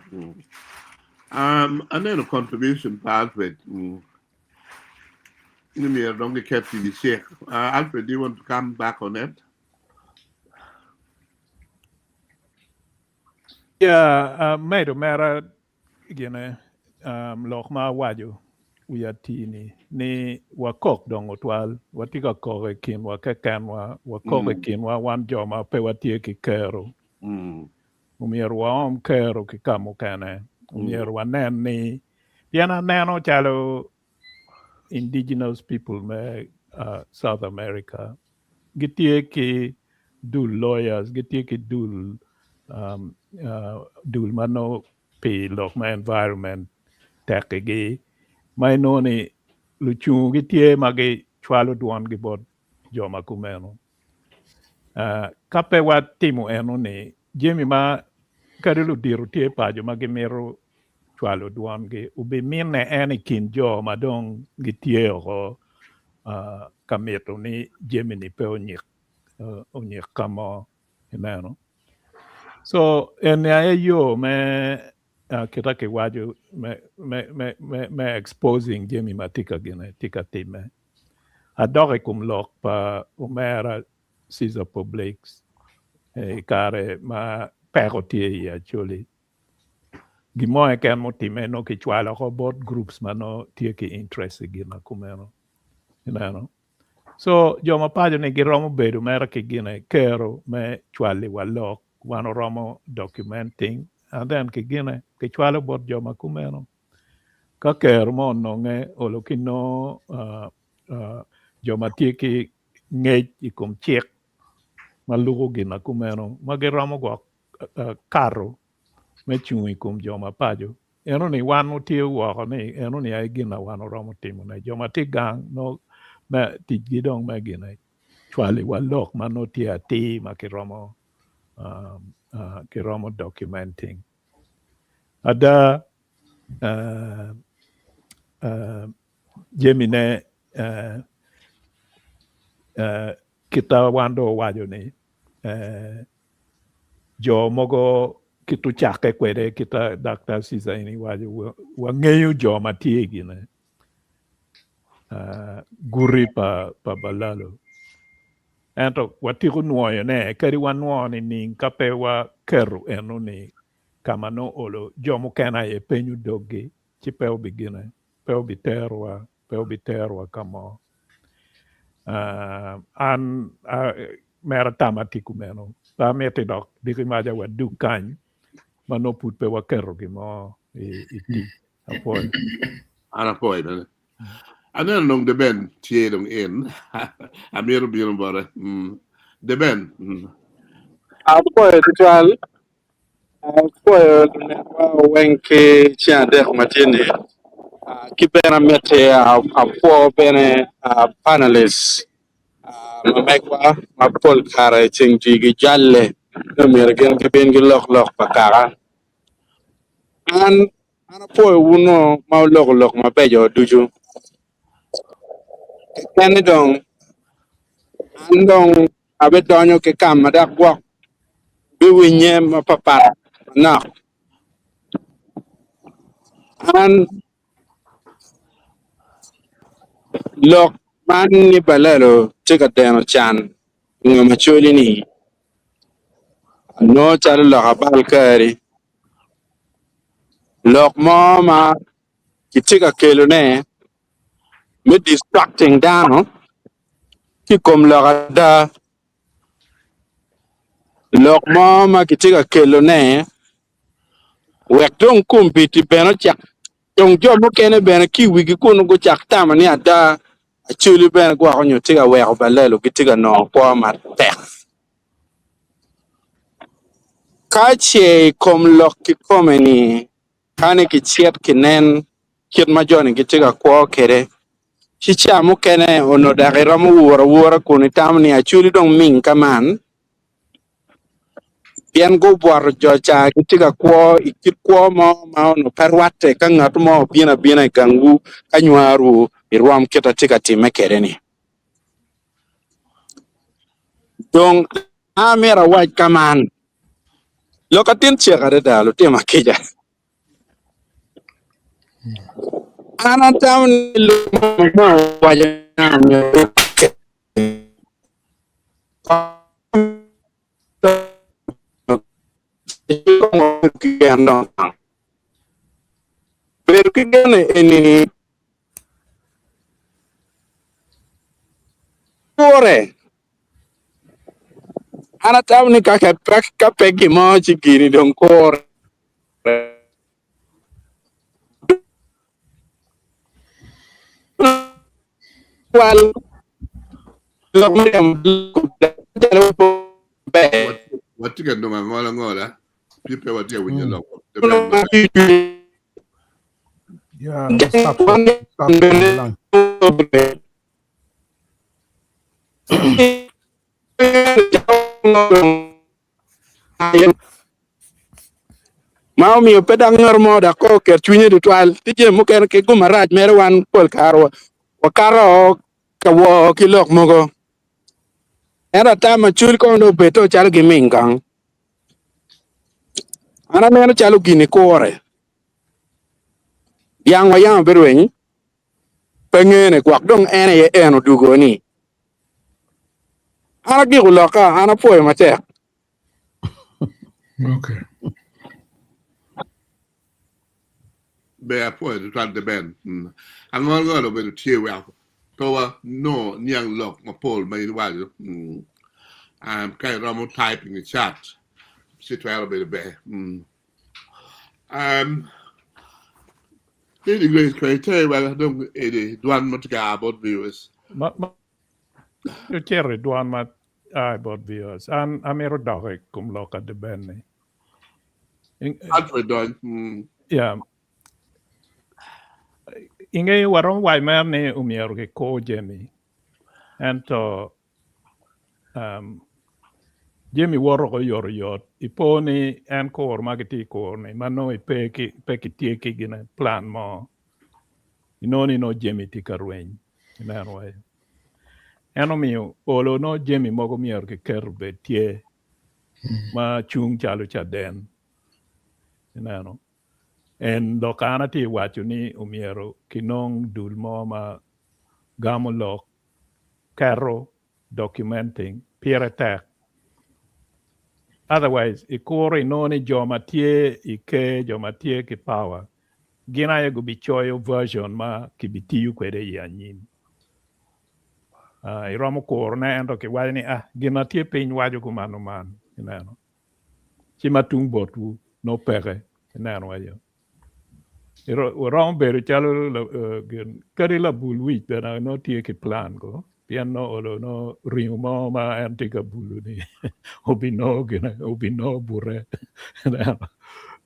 Aneno contribution pa Alfred. Ni myero dong giket i cik. Alfred, do you want to come back on it? Yeah, medo mera gine lok ma awaco. wiya tini ni wakok dong otwal, watye ka kok i kinwa kekenwa, wakok i kinwa wan jo ma pe watye ki kero. Omyero waom kero ki ka mukene. Omyero wanen ni, pien aneno calo indigenous people me South America gitye ki dul lawyers, gitye ki dul dul ma nongo pi lok me environment tekigi ma inongo ni lucungu gitye ma gicwalo dwongi bot jo ma kumeno. Ka pe watimo eno-ni, jami ma kadi ludito tye paco ma gimito cwalo dwongi obimine en i kin jo ma dong gitye oko ka mito ni jami-ni pe onyik onyik ka mo ineno. So eni aye yo me kita kiwaco me me me me me exposing jami ma tye ka gine tye ka timme. Adok i kom lok pa omera Caesar Publix i kare ma peko tye i Acholi. Gin mo keken mutimme nongo kicwalo oko bot groups ma nongo tye ki interest i gin ma kumeno. Ineno? So jo ma paco ni giromo bedo mere ki gine kero me cwali wa lok wan oromo documenting and then ki gine kicwalo bot jo ma kumeno. Ka kero mo ononge olo ki nongo uh, uh, jo ma tye ki ngec i kom cik ma luko gin ma kumeno ma giromo gwok uh, kato me cung i kom jo ma paco. Eno-ni wan otye woko ni eno-ni aye gin ma wan oromo timone. Jo ma tye gang nongo me ticgi dong me gine cwaliwa lok ma nongo tye atir ma kiromo uh, uh, kiromo documenting. Ada uh, uh, jamine uh, uh, kita wan dong owaco ni uh, jo mogo kit ocakke kwede kita Daktar Caesar eni waco wangeyo jo ma tye gine uh, guti pa, pa Balalo. Ento watiko nwoyone kadi wanwo nining ka pe waketo eno ni ka ma nongo olo jo mukene aye penyo doggi ci pe obigine pe obiterowa pe obiterowa ka mo. Uh, an uh, mera tama tye kumeno pe amiti dok diki maca wadug kany ma nongo pud pe waketo gin mo i, i tic. Apwoyo. An apwoyo bene. Aneno dong The Ben tye dong in. Amito bino bote. Mm. The Ben. Mm. Apwoyo tutwal. Apwoyo lunenwa weng ki ceng adek ma tye ni. Ah, ki bene amiti apwo bene ah, panelists ah, ma megwa ma pol kare ceng jwi gijalle ni myero gin gibin gilok lok pa kaka. An an apwoyo wunu ma wuloko lok mabeco ducu. Keken ni dong an dong abidonyo ki ka ma dok gwok biwinye mapapat manok. An lok man ni Balelo tye ka deno can i ngom Acholi-ni anongo calo lok abal kari, lok mo ma kitye ka kelone me distracting dano ki i kom lok ada. Lok mo ma kitye ka kelone wek dong kombeddi bene ocak dong jo mukene bene ki i wigi kunu gucak tamo ni ada Acholi bene gwoko nyo tye ka weko balelo gitye ka nongo kwo matek. Ka ce i kom lok kikome-ni kani kicit kinen kit ma jo-ni gitye ka kwo kwede, ci ca mukene onongo dok iromo wuro awura kun itamo ni Acholi dong ming ka man pien gubwoto jo ca gitye ka kwo i kit kwo mo ma onongo pe rwatte ka ngat mo obino abina i gangwu ka nywarwu i rwom kit ma tye ka timme kwede-ni. Dong amito awac ka man, lok atin cek adada lutino akica. An atamo ni lok ma owaco Bedo ki gen eni. Kure. An atamo ni ka ka pe gin mo ci gini dong kure. Twal lok me ryemo calo ber. Watye ka nongo angola ngola pi pe watye ka winyo lok. Yeah, stop, stop, stop the line. Ma omiyo pe dok ngat mo dok kong oket cwinye tutwal ki jami mukene ki gum marac mere wan pol kare wakato ka woo ki lok mogo. Ento atam macol kong dong obed to calo giming kong. An aneno calo gini kure. Dyang wa yam birweny pe ngene gwok dong en aye en odugo ni. An agiko lokka, an apwoyo matek. Okay. Ber apwoyo tutwal The Ben. Mm. Angol ngol obedo tye wek pe wa no niang lok mapol ma in iwaco. Mm. Um, ka iromo typing i chat ci twero bedo ber. Mm. Um, Lady Grace kong iter wek dong eni dwan ma tye ka a bot viewers. Ma, ma, ocito i dwan ma a i bot viewers. An amito dok i kom lok a The Ben ni. Alfred dony. Mm. Yeah. Ingeyo waromo waco mere ni omyero kikur jami. Ento um, jami woto oko oyotoyot. Ipo ni en kur ma gitye i kur ni ma nongo ipe ki, pe kitye ki gine plan mo. Inongo ni nongo jami tye ka rweny. Ineno wai. En omiyo olo nongo jami mogo myero kiket obed tye ma cung calo caden. Ineno. En dok an atye waco ni omyero kinong dul mo ma gamo lok keto documenting pire tek. Otherwise, ikuro inongo ni jo ma tye i ker, jo ma tye ki power, gin aye gubicoyo version ma kibitiyo kwede i anyim. Uh, iromo kurone ento kiwaco ni ah, gin ma tye piny waco kumano man, ineno. Ci ma tung botwu nongo peke, ineno aye. Oromo bedo calo gin kadi labul wic bene nongo tye ki plan ko pien nongo olo nongo ringo mo ma en tye ka bulo ni obinongo gine obinongo bute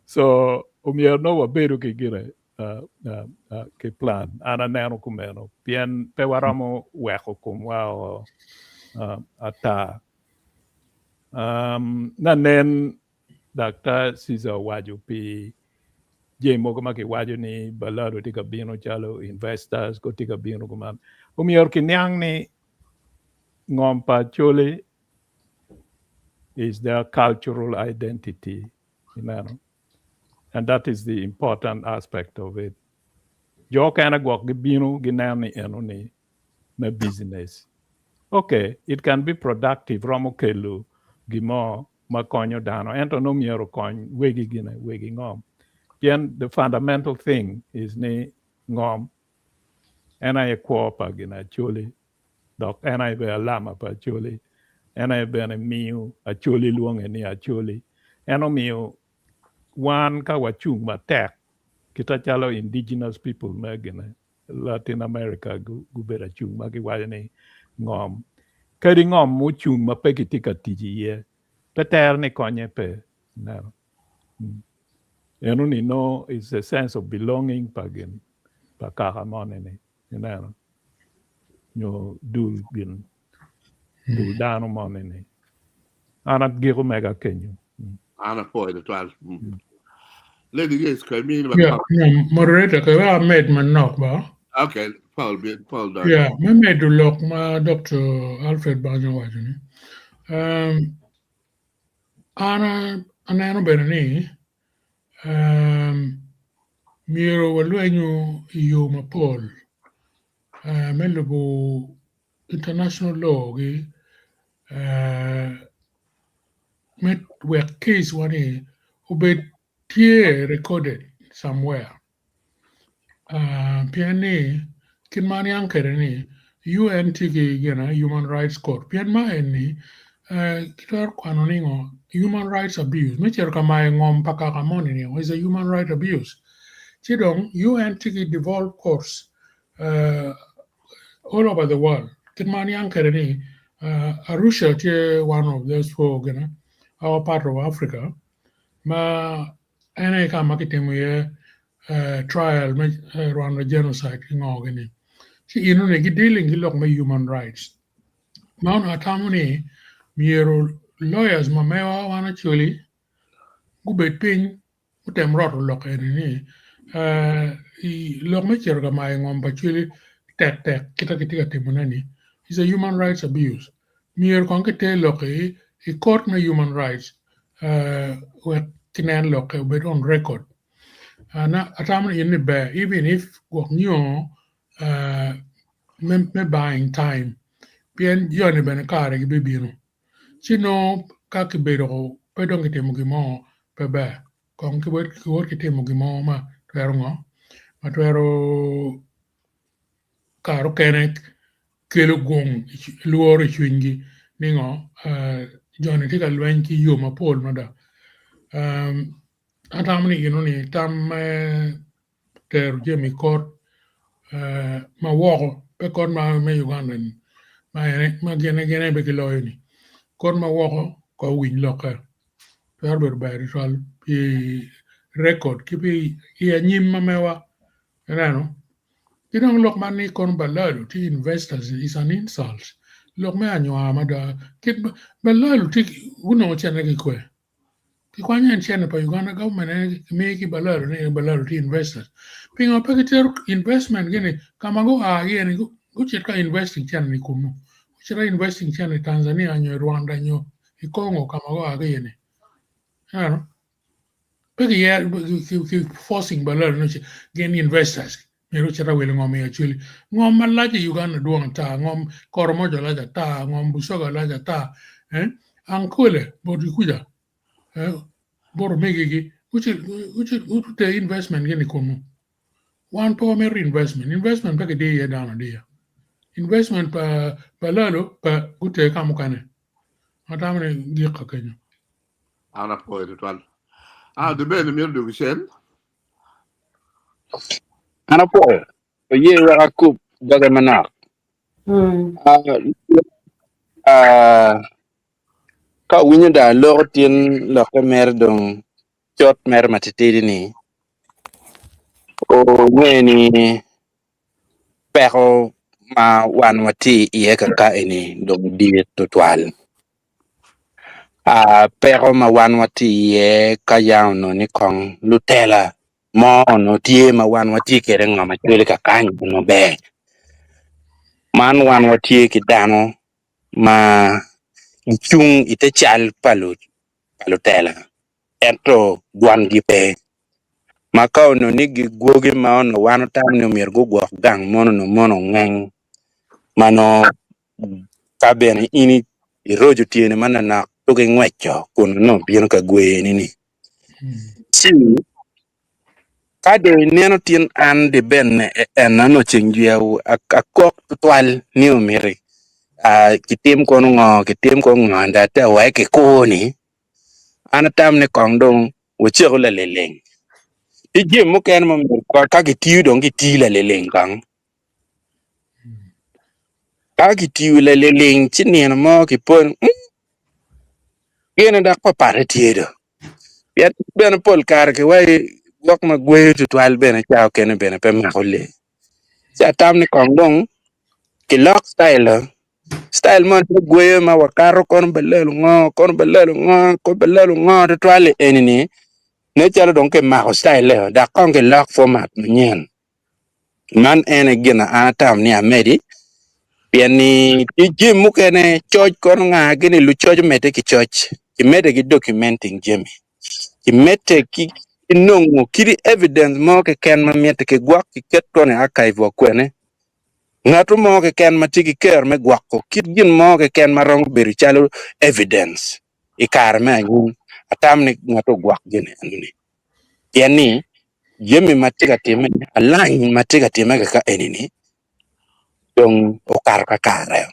so omyero nongo wabedo ki gine ki plan an aneno kumeno pien pe waromo weko komwa o ata nanen Daktar Caesar owaco pi jami mogo ma kiwaco ni Balado tye ka bino calo investors ko tye ka bino kuman. Omyero kiniang ni ngom pa Acholi is their cultural identity, ineno? And that is the important aspect of it. Jo okene gwok gibino gineno ni eno ni me business. Okay, it can be productive, romo kelo gimo ma konyo dano, ento nongo myero okony wegi gine, wegi ngom. Pien the fundamental thing is ni ngom en aye kwo pa gin Acholi, dok en aye bene alama pa Acholi, en aye bene miyo Acholi lwonge ni Acholi. En omiyo wan ka wacung matek kita calo indigenous people me gine Latin America gubedo acung ma giwaco ni ngom kadi ngom mucung ma pe kitye ka tic iye pe tere ni konye pe. Ineno? Eno ni no is a sense of belonging pa gin pa kaka moni ni. Ineno? Nyo dul gin dul dano moni ni. An agiko mega kenyo. An apwoyo tutwal. Lady Grace, kwe mini ba Yeah, yeah, moderator, ka wa med manok ba. Okay, Paul, Paul done. Yeah, me medo lok ma Dr. Alfred Banyo owaco ni. Um, an aneno bene ni um, myero walwenyo i yo mapol uh, me lubo international law gi uh, me wek case wa ni obed tye recorded somewhere. Uh, pien ni kit ma aniang kwede ni UN tye ki gine human rights court pien ma eni kitwero kwano ni ngo human rights abuse me cito ka mayo ngom pa kaka moni ni is a human right abuse ci dong UN tye ki devolved courts all over the world kit ma aniang kwede ni Arusha tye one of those four gine our part of Africa ma en aye ka ma kitimo iye trial me Rwanda genocide ki ngo gini ci enoni gi dealing ki lok me human rights ma onongo atamo ni myero lawyers ma mewa wan Acholi gubed piny gutem roto lok eni ni lok me cito ka mayo ngom pa Acholi tek tek kita kitye ka timone ni is a human rights abuse myero kong kiter lok i court me human rights wek kinen lokke obed on record atamo ni in ni ber even if gwok nyo me buying time pien joni bene kare gibibino ci nongo ka kibedo pe dong kitimo gin mo pe ber kong kiwot ki timo gin mo ma twero ngo ma twero kare okene kelo gung lworo i cwinygi ni ngo joni tye ka lweny ki yo mapol mada atamo ni enoni tam me tero jami i court ma woko pe court me Uganda ni ma gin aye pe giloyo ni court ma woko ko owiny lokke twero bedo ber tutwal pi record ki pi i anyim ma mewa ineno ki dong lok man ni kono Balalu tye investors is an insult lok me anywar mada kit Balalu tye gunongo cente ki kwe kikwanyo en cente pa Uganda government en kimiyo ki Balalu ni Balalu tye investors pingo pe gitero investment gini ka ma gua ki iye ni gucit ka investing cente ni kunu gucit ka investing cente i Tanzania nyo i Rwanda nyo i Congo ka ma gua ki iye ni ineno pe ki forcing Balalu ni gin investors myero gucit ka wilo ngom i Acholi ngom malac i Uganda dwong ata ngom Koromoja lac ata ngom Busoga lac ata Ankole botgi kuca bot omegigi guter investment gini kunu wan pe wamito investment investment pe kidiyo iye dano adiya investment pa Balalu pe guter ka mukene atamo ni gik ka kenyo. An apwoyo tutwal. Ah, the bene myero dwogi cen. An apwoyo. Oye wek akub doge manok. Ah, ah, ka awinyo dong aloko tin lokke mere dong cot mere matitidi ni onge ni peko ma wan watye iye kaka eni dong dit tutwal. Ah, peko ma wan watye iye ka ya onongo ni kong lutela mo onongo tye ma wan watye kwede ngo ma cwele kakany onongo ber. Man wan watye ki dano ma gicung ite cal pa lutela ento dwangi pe. Ma ka onongo ni gigwogi ma onongo wan otamo ni myero gugwok gang mono onongo mono ongeng ma nongo ka bene in iroco tyeni manonok ci gingweco kun nongo bino ka gweni ni. Ci ka dong ineno tin an di bene en onongo ceng jwiya akok tutwal ni omiti kitim kono ngo kitim kono ngo ento ate wek kikur ni an atamo ni kong dong waceku laleleng ki jami mukene ma myero ka kitiyo dong kitiyo laleleng kong. Ka kitiyo laliling ci nino mo kiponi gine dok papatte tye do pien bene pol kare kiwaci gwok ma gweyo tutwal bene ca okene bene pe mako lee ci atam ni kong dong kilok citayil-lo citayil moni me gweyo ma wakato kono balalo ngo kono balalo ngo kono balalo ngo tutwal-li eni-ni nen calo dong kimako citayil-leo dok kong kilok fomat manyen. Man en aye gin na an atamo ni amedi pien ni tye jami mukene coc kono nga gini lucoc omedde ki coc kimedde ki documenting jami kimedde ki nongo kadi evidence mo keken ma mitte kigwok kiket kono i archive wa kwene ngat mo keken ma tye ki kero me gwoko kit gin mo keken ma romo bedo calo evidence i kare me anyim atamo ni ngat ogwok gin enoni pien ni jami ma tye ka timme alany ma tye ka timme kaka eni-ni Dong okato kakare.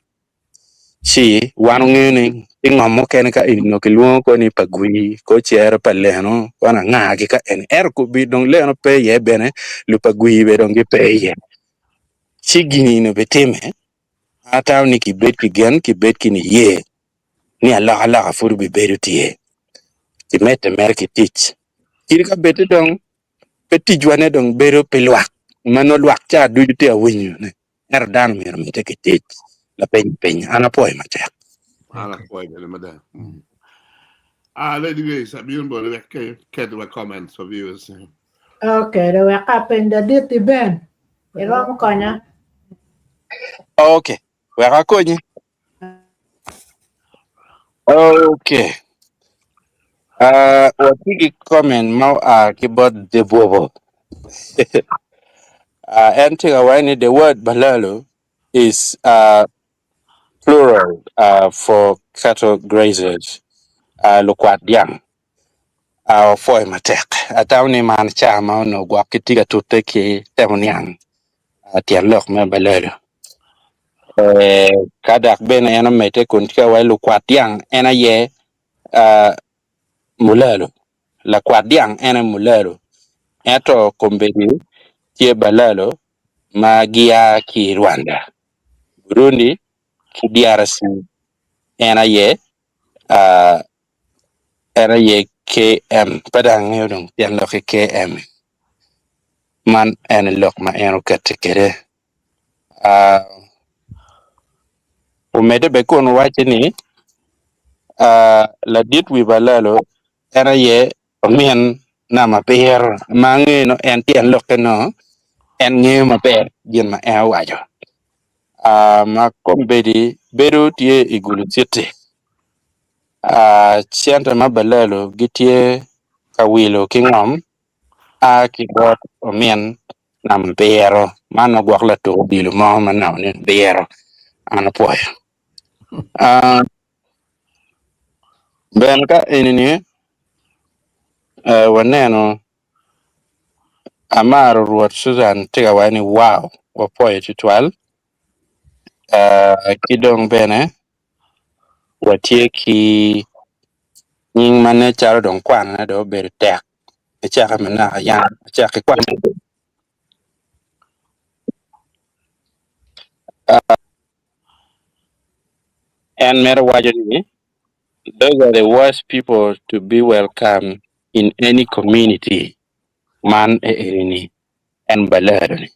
Ci wan ongeyo ni ki ngom mukene ka eni onongo kilwongo ko ni pa gwi ko cere pa leno kono anga-gi ka eni ento kombeddi dong leno pe iye bene lupagwi bene dong gipe iye ci gin-ni obitime an atamo ni kibed ki gen kibed ki niye ni alokaloka pud obibedo tye kimedde mere ki tic kadi ka bed ni dong pe ticwa-ne dong bedo pi lwak ma nongo lwak ca ducu tye ka winyone. Ento dano myero omedde ki tic lapiny piny. An apwoyo matek. An apwoyo bene mada. Ah, Lady Grace, abino boti wek ket wa comments for viewers. Okay, do wek apeny ladit Ben. Iromo konya? Okay, wek akonyi. Okay. Watye ki comment ma oa ki bot Debobo. En tye ka waco ni the word balalo is plural for cattle grazers, lukwat dyang. Wapwoyo matek. Atamo ni man ca ma onongo gwok gitye ka tute ki temo niang tyen lok me balalo. Ka dok bene en omedde kun tye ka waco lukwat dyang en aye mulalo, lakwat dyang en aye mulalo ento kombeddi tye balalo ma gia ki i Rwanda, Burundi ki DRC en aye en aye KM pe dong angeyo dong tyen lok ki KM man en lok ma en okati kwede Omedde bene kun wacce ni, Ladit wi balalo en aye omin namba abiro ma angeyo ni en tyen lokke nongo en ngeyo maber gin ma en owaco ma kombeddi bedo tye i Gulu City cente ma balalo gitye ka wilo ki ngom a ki bot omin namba abiro man ma gwok latuk odilo mo ma namba ni abiro an apwoyo. Bene ka eni-ni waneno amaro Rwot Susan tye ka waco ni wow wapwoyo tutwal ki dong bene watye ki nying ma nen calo dong kwanone dong obedo tek ecake ma naka yam ecak ki kwan En mere waco ni those are the worst people to be welcome in any community man eni en balero-ni.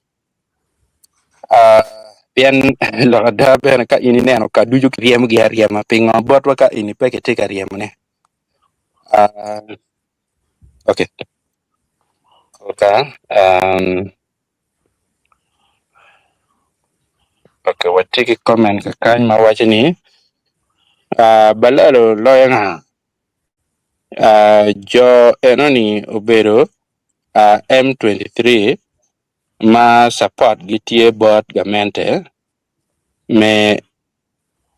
Pien lok ada bene ka in ineno ka ducu kiryemogi aryema pingo botwa ka eni pe kitye ka ryemone. Okay. Okay, watye ki comment kakany ma waco ni balalo loyo nga? Jo enoni obedo M23 ma support gitye bot gamente me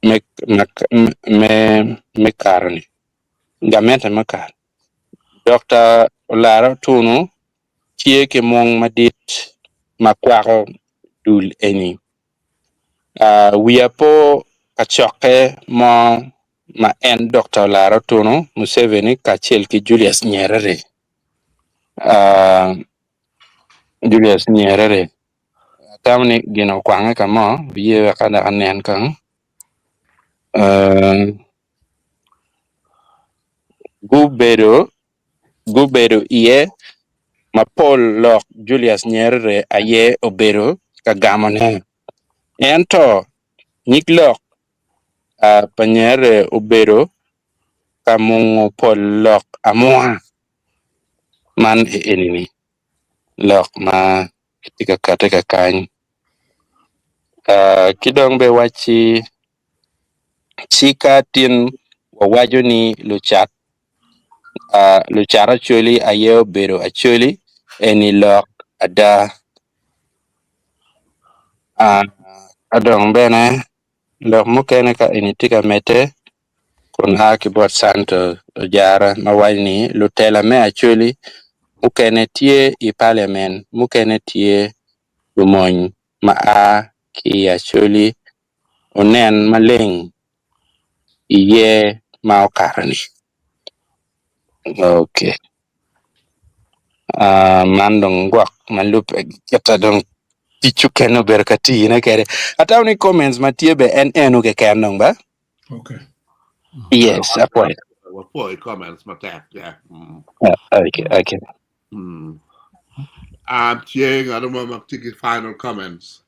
me me me kare-ni gamente me kare Dokta Olara Otuno tye ki mung madit ma kwako dul eni wiya po kacokke mo ma en Dokta Olara Otuno Museveni kacel ki Julius Nyerere Julius Nyerere atamo ni gin okwange ka mo biye wek dok anen kong gubedo gubedo iye mapol lok Julius Nyerere aye obedo ka gamone ento nyig lok pa Nyerere obedo ka mungo pol lok amunga man eni-ni. Lok ma kitye ka kati kakany ki dong bene wacci cika tin wawaco ni lucat acholi aye obedo acholi eni lok ada ka dong bene lok mukene ka eni tye ka medde kun a ki bot Santo Ojara ma waco ni lutela me Acholi mukene tye i paliamen mukene tye lumony ma a ki i Acholi onen maleng i yer ma okato-ni. Okay. Uh, man dong gwok ma lubbe ki kita dong tic okene obedo ka tine kede. Atamo ni comments ma tye be en enu keken dong ba? Okay. Yes, apwoyo. Wapwoyo comments matek. Yeah. Okay. Tye ngat mo ma tye ki final comments?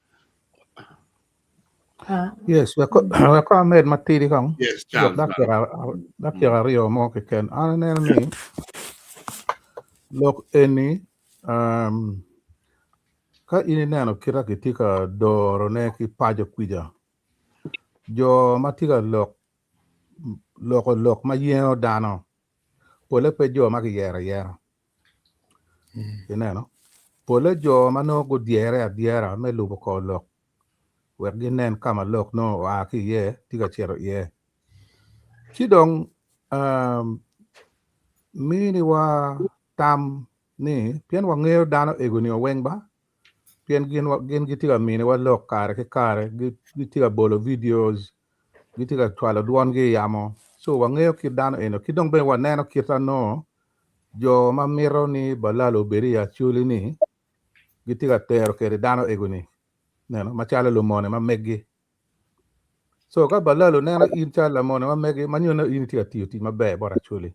Yes, wek wek amed matidi kong. Yes, Lok Charles. Dakika aryo mo keken. An aneno ni lok eni ka in ineno kita kitye ka dorone ki paco kwica, jo ma tye ka lok loko lok ma yengo dano pole pe jo ma giyero ayera. Ineno? Pole jo ma nongo gudyere adyera me lubo kor lok wek ginen ka ma lok nongo oa ki iye tye ka cito iye. Ci dong miniwa tam ni pien wangeyo dano ego-ni weng ba, pien gin gitye ka miniwa lok kare ki kare, gitye ka bolo videos, gitye ka cwalo dwongi i yamo. So wangeyo kit dano eno ki dong bene waneno kit anongo jo ma mito ni Balalo obed i Acholi ni gitye ka tero kwede dano ego-ni neno macalo lumone ma meggi. So ka Balalo neno in calo lamone ma meggi ma nyo in itye ka tiyo tic maber bot Acholi.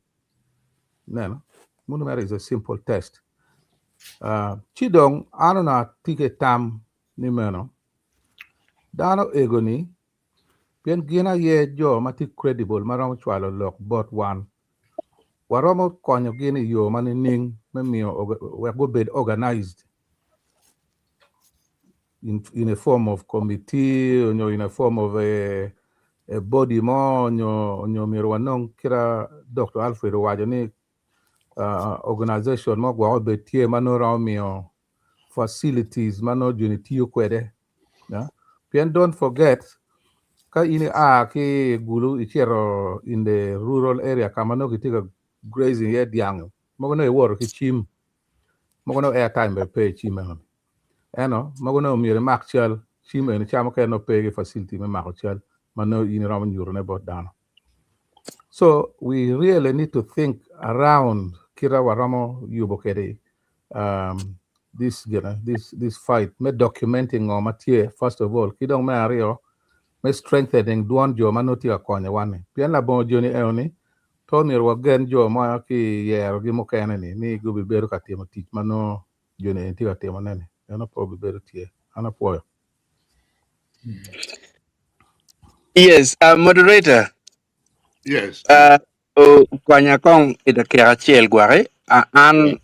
Neno, munu mere is a simple test. Ci dong an onongo atye ki tam ni meno dano ego-ni pien gin aye jo ma tye credible ma romo cwalo lok bot wan. Waromo konyo gin i yo ma nining me miyo wek gubed organized in a form of committee nyo in a form of a body mo nyo myero wanong kita Dr. Alfred owaco ni organization mo gwoko obed tye ma nongo romo miyo facilities ma nongo joni tiyo kwede. Pien don't forget ka in ia ki i Gulu icito in the rural area ka ma nongo kitye ka grazing iye dyang mogo nongo iwoto ki cim mogo nongo airtime bene pe i cim eno eno mogo nongo myero imak cal cim eni ca mukene nongo pe ki facility me mako cal ma nongo in iromo nyutone bot dano. So we really need to think around kita waromo yubo kwede this you know, this fight me documenting ngo ma tye first of all ki dong me aryo me strengthening dwon jo ma nongo tye ka konyo wan ni pien labongo joni eno ni to myero wagen jo ma ki yerogi mukene ni ni gubibedo ka timo tic ma nongo joni eni tye ka timone ni eno pe obibedo tye. An apwoyo. Yes, moderator. Yes. Konya kong i dakika acel gwaki. An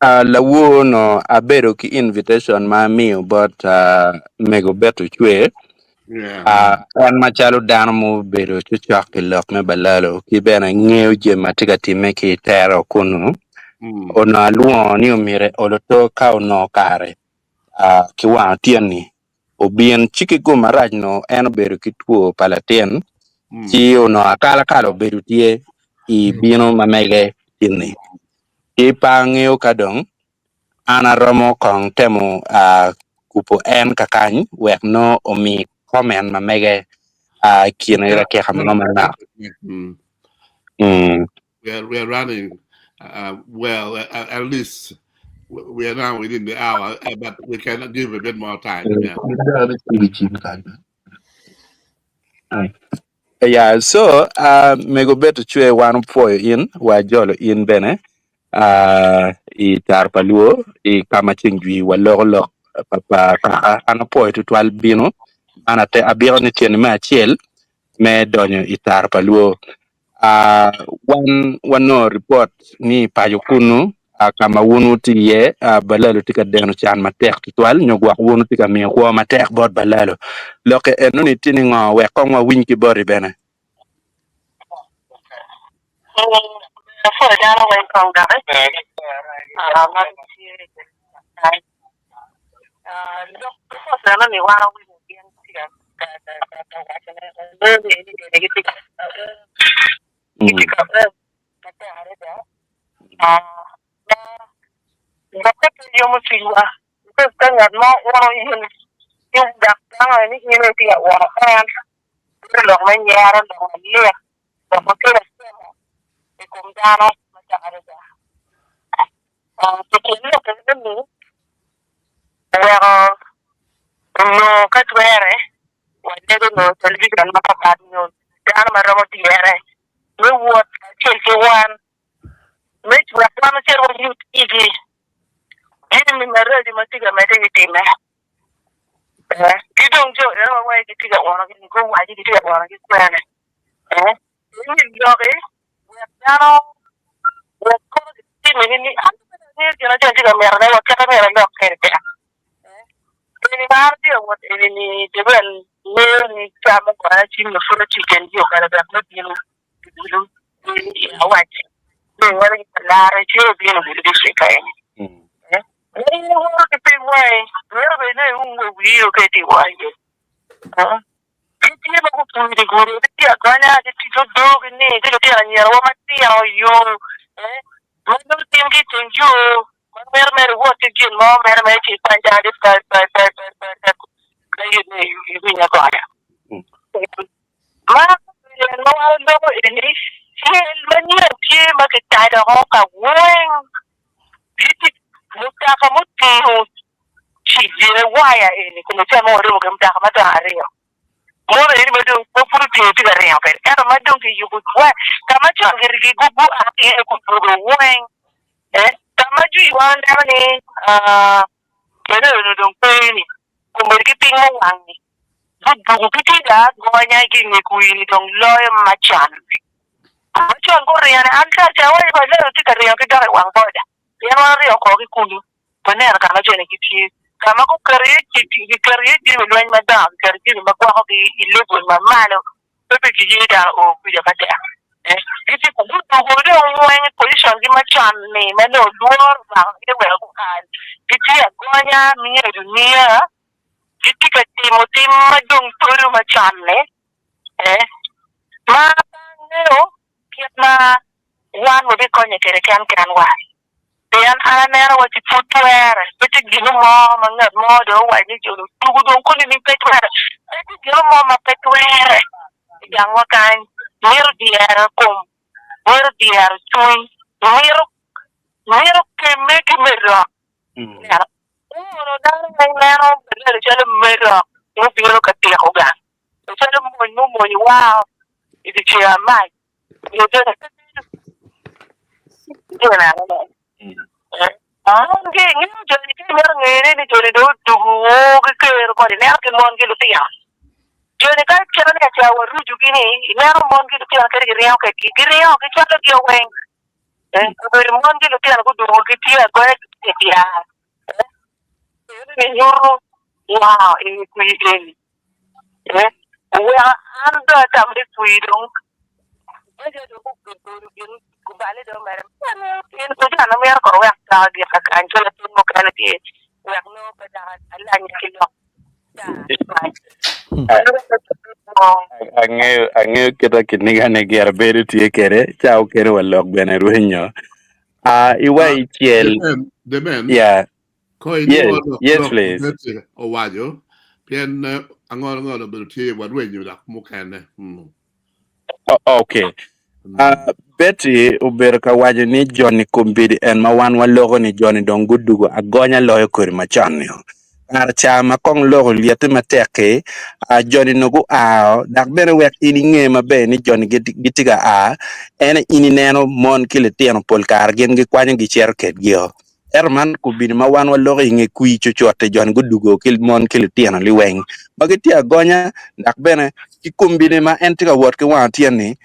lawor no abedo ki invitation ma amiyo bot mego Beto Cwer. En macalo dano mubedo cocok i lok me Balalo ki bene ngeyo jami ma tye ka timme ki i tero kunu. Onongo alwongo ni omyero oloto ka onongo kare ki wang otyeni obin ci ki gum marac no en obedo ki two pa latin ci onongo akalakala obedo tye i bino ma mege tin-ni ki pe angeyo ka dong an aromo kong temo kubo en kakany wek nongo omi comment ma mege i kine dakika mo manok. We are running well, at least we are now within the hour, but we can give a bit more time. Yeah. Yeah, so mego beto cwe wan opwoyo in wa jolo in bene i tar pa luo i kama ceng jwi wa loko lok pa pa kaka an apwoyo tutwal bino an ate abiko ni tyeni me acel me donyo i tar pa luo. Wan wanongo ripot ni paco kunu ka ma wun wutye iye balalo tye ka deno can matek tutwal nyo gwok wun wutye ka miyo kwo matek bot balalo. Lokke enoni tye ni ngo wek kong wawiny ki boti bene. ni ni in aye itye ka woro en, bedo lok me nyero, lok malit, lok ma kelo akemo i kom dano matek adada. Pi tyen lok eno-ni, oweko onongo ka twere walego nongo telebijon mapatpat nyo dano ma romo dyere me wot kacel ki wan me wek wan ocit wanyut igi jami maraco ma tye ka medde ki timme. Ki dong jo eno ma wai gitye ka unogi ni guwaci gitye ka unogi kwene. Eni loki wek dano wek kono gitimi ni ni an pe angeyo gin acel tye ka mitone wa kite myero alok kwede tek. Eni ma an atye ka wot eni ni Debel ngeyo ni ca mukene cim nyo pud atye i kin jo kare wek me bino i gudo ni awacce ni wele ki kalare ci obino i gudo district ka eni. In iwoto ki piny wangi myero bed ni ium wa wii ka itye ka wot iye. Gitye ma gupur i gudo, gitye agonya, gitye ki odoo ni ki lutino anyirawa matino yo ma nongo timgi i teng yo ma mito mere iwot ki gin mo mere ma ci ikwany dano ni pa pa pa pa pa ka in iwinyo agonya. Ma obedo en ma wan waloko eni, cel manyen tye ma kitado oko ka weng. Gitye mutoka mutingo gine waya eni kome ca ma warumo ki mutoka madongo aryo mono eni ma dong ma pud otingo tye ka ringo kwede ento ma dong kiyubo waya ka ma con gua ki iye gudwogo weng ka ma jwi wan neno ni bene onongo dong pe ni kombeddi ki piny muwang-ngi gudwogo gitye ka agonya ki i nge kwir-ni dong loyo macon-ni. Macon guringo-ni an kare ca awaco ni Leo tye ka ringo ki dok i wang boda pien wan oringo oko ki kunu waneno ka ma joni gitye ka ma guketo iye giketo iye jami lweny madongo giketo jami ma gwokogi i level ma malo pe be kiye dano o kwija matek gitye gudugo dong weng i position gi macon ni ma nongo lworo omakogi oweko gukal gitye agonya miyo dunia gitye ka timo tim ma dong todo macon ni ma pe angeyo kit ma wan wabikonye kwede kenkenwa. Pien an aneno wa ci pud twere, pe tye gino mo ma ngat mo dong owaco ni jo-ni otugo dong koni ni pe twere. Pe tye gino mo ma pe twere i gangwa kany. Mito dyero kom, mito dyero cwiny, mito mito kemme ki me rok. Ineno? Oro dano weng neno bedo calo me rok mubino ka tyeko gang, calo mony mumony wa i dye ceng amac. Oweko an dong atamo ni kwir dong bedo dong gubedo gin gubale dong mere pien ojana myero kono wek dako gika kany calo latin mukene tye wek nongo pe dok alanye ki lok Angeyo angeyo kita kiniga ne gire bedo tye kede ca okene wa lok bene rwenyo. Ah iwa Ah, i cel the man, the man, yeah Ko yes inwo lok yes lok please. Betty owaco pien angolo ngolo obedo tye warwenyo dok mukene. Mm. O- okay. Uh, Betty obedo ka waco ni joni kombeddi en ma wan waloko ni joni dong gudugo agonya loyo kodi macon-ni. Kare ca ma kong lok olyette matek-ki, uh, joni nongo gua dok bene wek in inge maber ni joni gitye ka a, en in ineno mon ki litino pol kare gin gikwanyo gicito kedgio. Ento man kobedi ma wan waloko i nge kwir cucut-ti, joni gudugo ki mon ki litino liweng ma gitye agonya dok bene ki kombeddi ma en tye ka wot ki wang otyeno-ni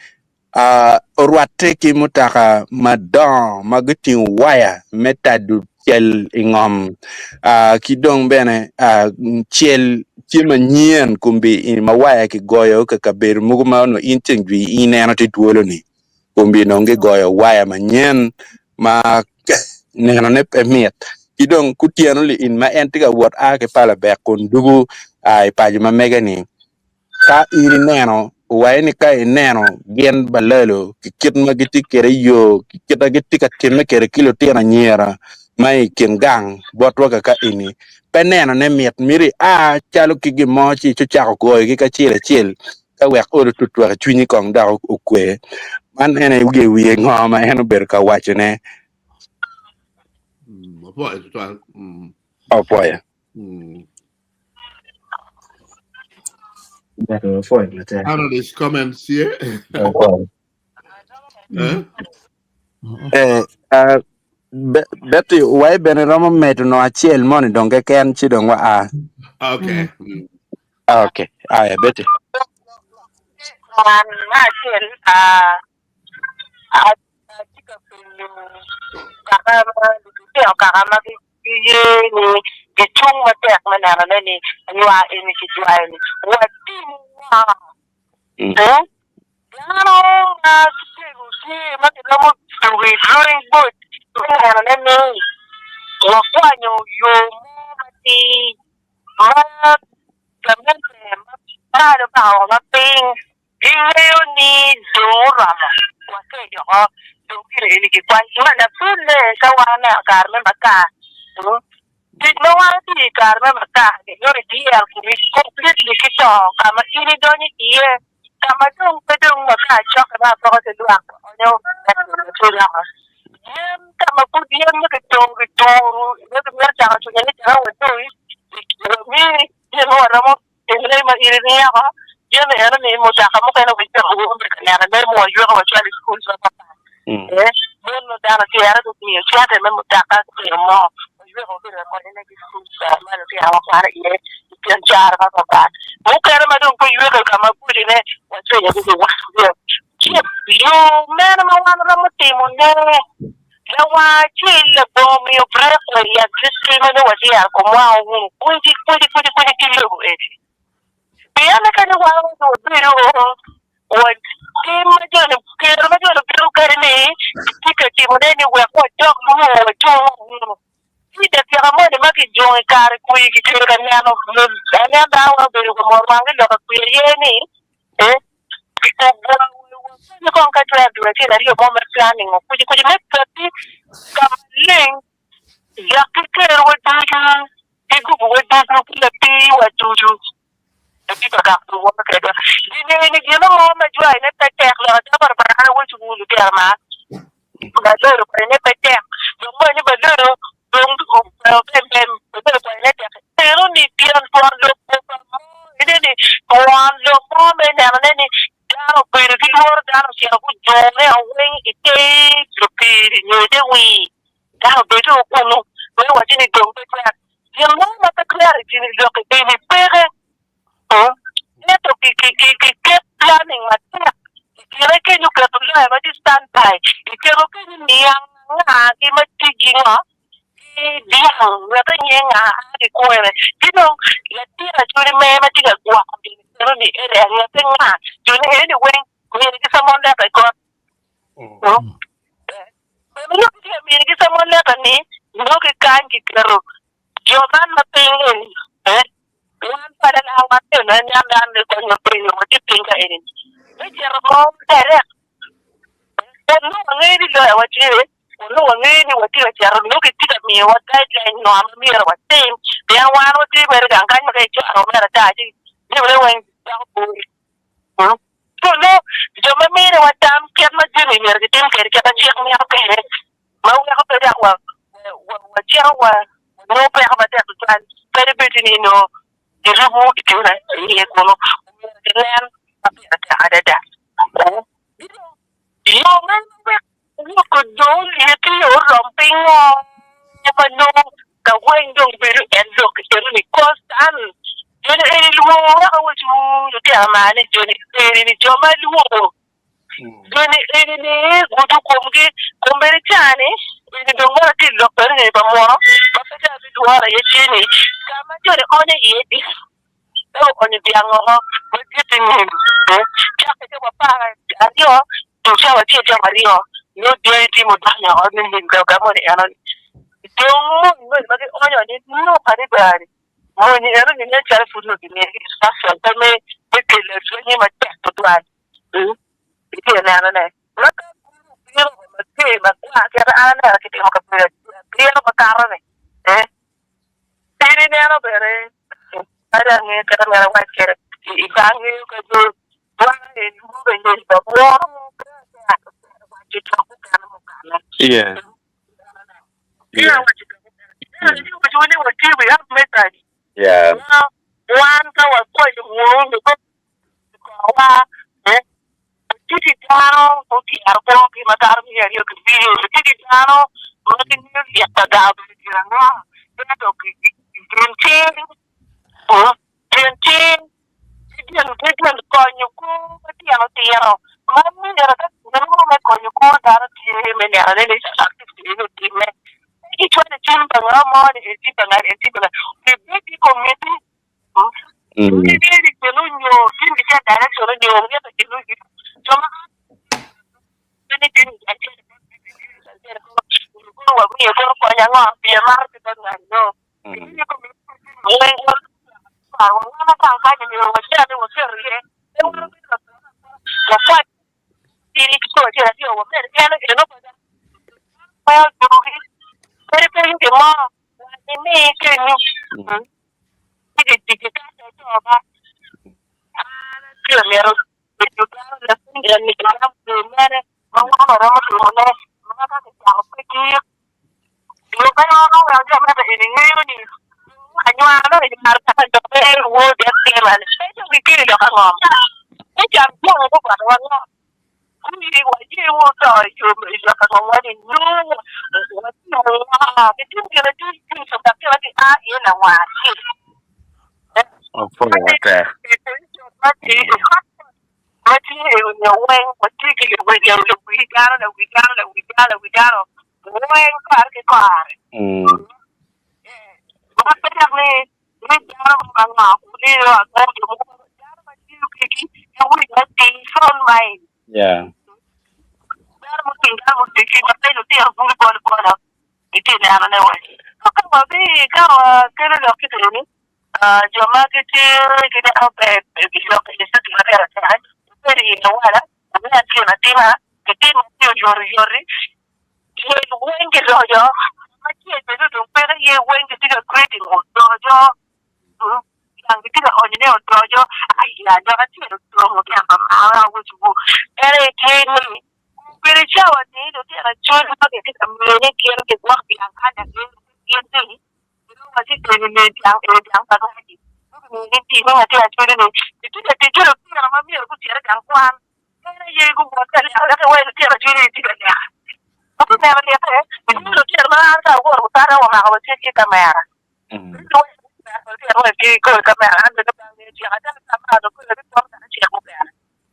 orwatte ki mutoka madongo ma gutingo waya me tado cel i ngom ki dong bene cel tye manyen kombeddi ma waya kigoyo i kabedo mogo ma onongo in ceng jwi ineno tye twolo-ni. Kombi dong gigoyo waya manyen ma nenone pe mit ki dong kutyeno liin ma en tye ka wot a ki pala bek kun dugo a i paco ma mege-ni ka in ineno owaco ni ka ineno gin balalo ki kit ma gitye kwede i yo ki kit ma gitye ka timme kwede ki lutino anyira ma i kin gang botwa kaka eni. Pe nenone mit mito ia calo ki gin mo ci icako goyogi kacel acel ka wek olo tutwek i cwinyi kong dok okwe. Man en aye wiye wiye ngo ma en obedo ka wacone. Apwoyo tutwal. Apwoyo. Analyst comments here. Eh? Eh, ah, Be- Betty, wai bene romo medo no acel moni dong keken ci dong wa a. Okay. Ah, okay. Aya, Betty. Man me acel, ah, atye ka penyo kaka ma lutino kaka ma giye ni gicung matek me nenone ni anywar eni kijwayo ni watimo ngo? Eh? Dano ma gitego tye ma giromo tuko i drawing board me nenone ni wakwanyo yo mo matir ma gamente ma malo paka wa ma piny Gingeyo ni dong oromo wakec oko, dong gin eni gikwany. Ma labolle, ka wan oneno kare me makar, tic ma wan otiyo i kare me makar ni nongo idyero komi completely ki to ka ma in idonyo iye, ka ma dong pe dong makar cokke ma apoko ki lwak onyo oko. Yen ka ma pud yen ma kitongo kituru nyo kimito cako cunye ni calo wadoi, wamini gin ma waromo Timone ma in iryeko, jami eno ni mutoka mukene wacito wun ka neno ne mu wayweko wacwalo i cukul mapatpat. Ee, mon ma dano tyere gumiyo cente me mutoka gutimo mo, wayweko wabedo ka konyone ki cukul ma lutino wakwano iye i kin caro mapatpat. Mukene ma dong pe yweko i ka mabocone wacwenyogi ki wanggi. Ci yo mene ma wan romo timone? Lawang acel labongo miyo brek wa i agikki ma nongo wadyero komwa wunu kweci kweci kweci kweci ki lobo eni. Pien kadi wan onongo wabedo wa tim ma joni kero ma joni obino kwede ni gitye ka timone ni wek wadok lwor wacung wunu. Ci dakika moni ma kijungo i kare kwir kitedo ka neno aneno dano weng obedo ka moro wangi lok akwir ye ni eh Wapenyo kong ka twero dwe acel aryo mo me planning okwici kwici me kati ka maleng dok ki kerowa ducu ki gubuwa ducu ki lapiwa ducu atye ka gamo woko kwedwa. Gingeyo ni gin mo ma jwayone pe tek lok ada barabara an awaco wu lutino ma baloro kwayone pe tek dok bene baloro dong baloro kwayone tek eno ni pien twon lok goba mo ene ni twon lok mo me nenone ni dano obedo ki lworo dano ocito gujunge weng i te lupiri nyo i te wir dano obedo kunu me waco ni dong pe twero gin mo ma pe twero i kin lok eni peke. Ento kiket planning matek i kine kenyo keto lawyer ma tye stand by i keto kenyo niang anga gi ma ticgi ngo ki dyang wek enye nga a ki kwene ki dong latin acholi mere ma tye ka gwoko gin eno ni area ngete nga joni eni weng myero ki summon letter i kot bene nongo kitye ka mini ki summon letter ni nongo ki kany kiketo Jo man ma piny eni, eh, wan pada na wan eno en yam dano ni kony ma piny watye piny ka eni me cito mo direct kun nongo wangeyo ni loya wa tye kun nongo wangeyo ni watye ka cito nongo kitye ka miyowa guideline ngo ma myero watim pien wan watye mere gang kany ma ka icwalo mere ata ci jamine weng doko bor. So nongo jo ma miniwa tam kit ma jami myero kitim kwede kit ma cik mito kwede ma weko pe dok wacito wanongo peko matek tutwal kadi bed ni nongo girubo i kine iye kunu omyero ginen ma pire tek adada. Yo meno wek woko dong olyeti orom pingo ma nongo ka weng dong bedo en lok eno ni constant joni eni lwor weko awaco lutino mar ni joni eni ni jo ma lwor. Joni eni-ni gudo komgi, kombeddi ca-ni eni dong mere tye i lok bene ni pa muno ma pe dong abidworo iye tye ni, ka ma joni onyo iye dyang, ka guonyo dyang woko madit i ngom, cakke cawa 12 to cawa acel cawa aryo nongo dyangi tye mudonyo woko ni lim ka moni enoni. Dong mony moni ma gionyo-ni nok adada-ni. Mony enoni nen calo pud nongo gimiyogi instruction pe me kelo lwenye matek tutwal. Itye ka nenone? Ma ka buru obino mager makwar kit ma an aneno kitimo kabedo abiro makato-ni, in ineno. Yeah. Yeah. Yeah. Mm. Mm. Opwoyo matek. Mm. Yeah. Mm.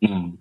Mm.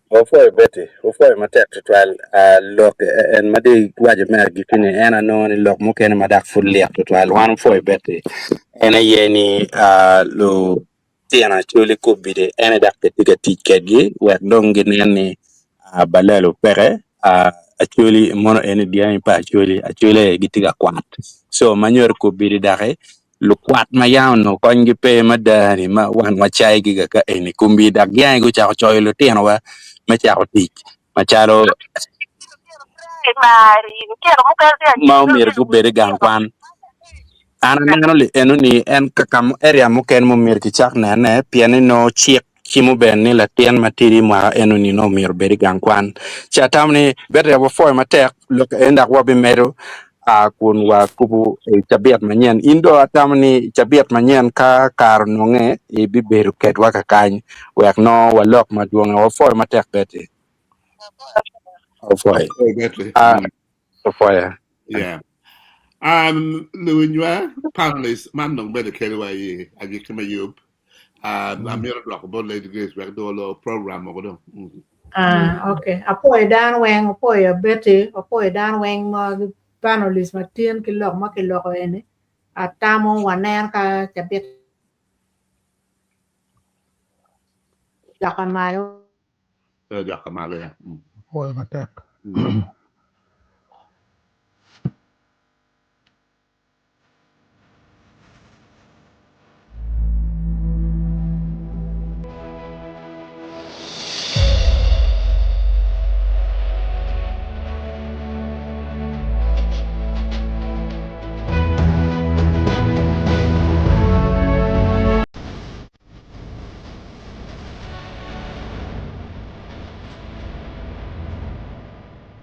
Opwoyo Betty, opwoyo matek tutwal. Ah, lok eh, en ma dong iwaco me agikki-ni en anongo ni lok mukene ma dok pud lit tutwal. Wan opwoyo Betty. En aye ni ah, lutino Acholi Kubidi en aye dok kitye ka tic kwedgi wek dong ginen ni ah, balalo peke. Ah, Acholi mono eni dyangi pa Acholi, Acholi aye gitye ka kwat. So ma nyuto Kubidi doki Lukwat ma yam onongo konygi pe mada-ni ma wan wacayogi kaka eni komgi dok gin aye gucako coyo lutinowa me cako tic macalo ma omyero gubed i gang kwan. An aneno li eno-ni en kaka area mukene ma omyero kicak nene pien ni nongo cik cimo bene ni latin matidi mwaka eno-ni nongo myero obed i gang kwan. Ci atamo ni bene wapwoyo matek lok eni dok wabimedo a kun wakubo i cabit manyen. In dong atamo ni i cabit manyen ka kare ononge ibibedo kedwa kakany wek nongo walok madwonge. Wapwoyo matek Betty. Wapwoyo. Wapwoyo Betty. Ah, wapwoyo. Yeah. Um, Luwinywa, panelists, man dong bedo keliwa i agikki me yub. Amito dwoko bot Lady Grace wek dong olo program mogo dong. Ah, okay. Apwoyo dano weng, apwoyo Betty, apwoyo dano weng ma panelist ma tin ki lok ma kiloko eni. Atamo wanen ka cabit dok malo. Dok malo ya. Apwoyo matek.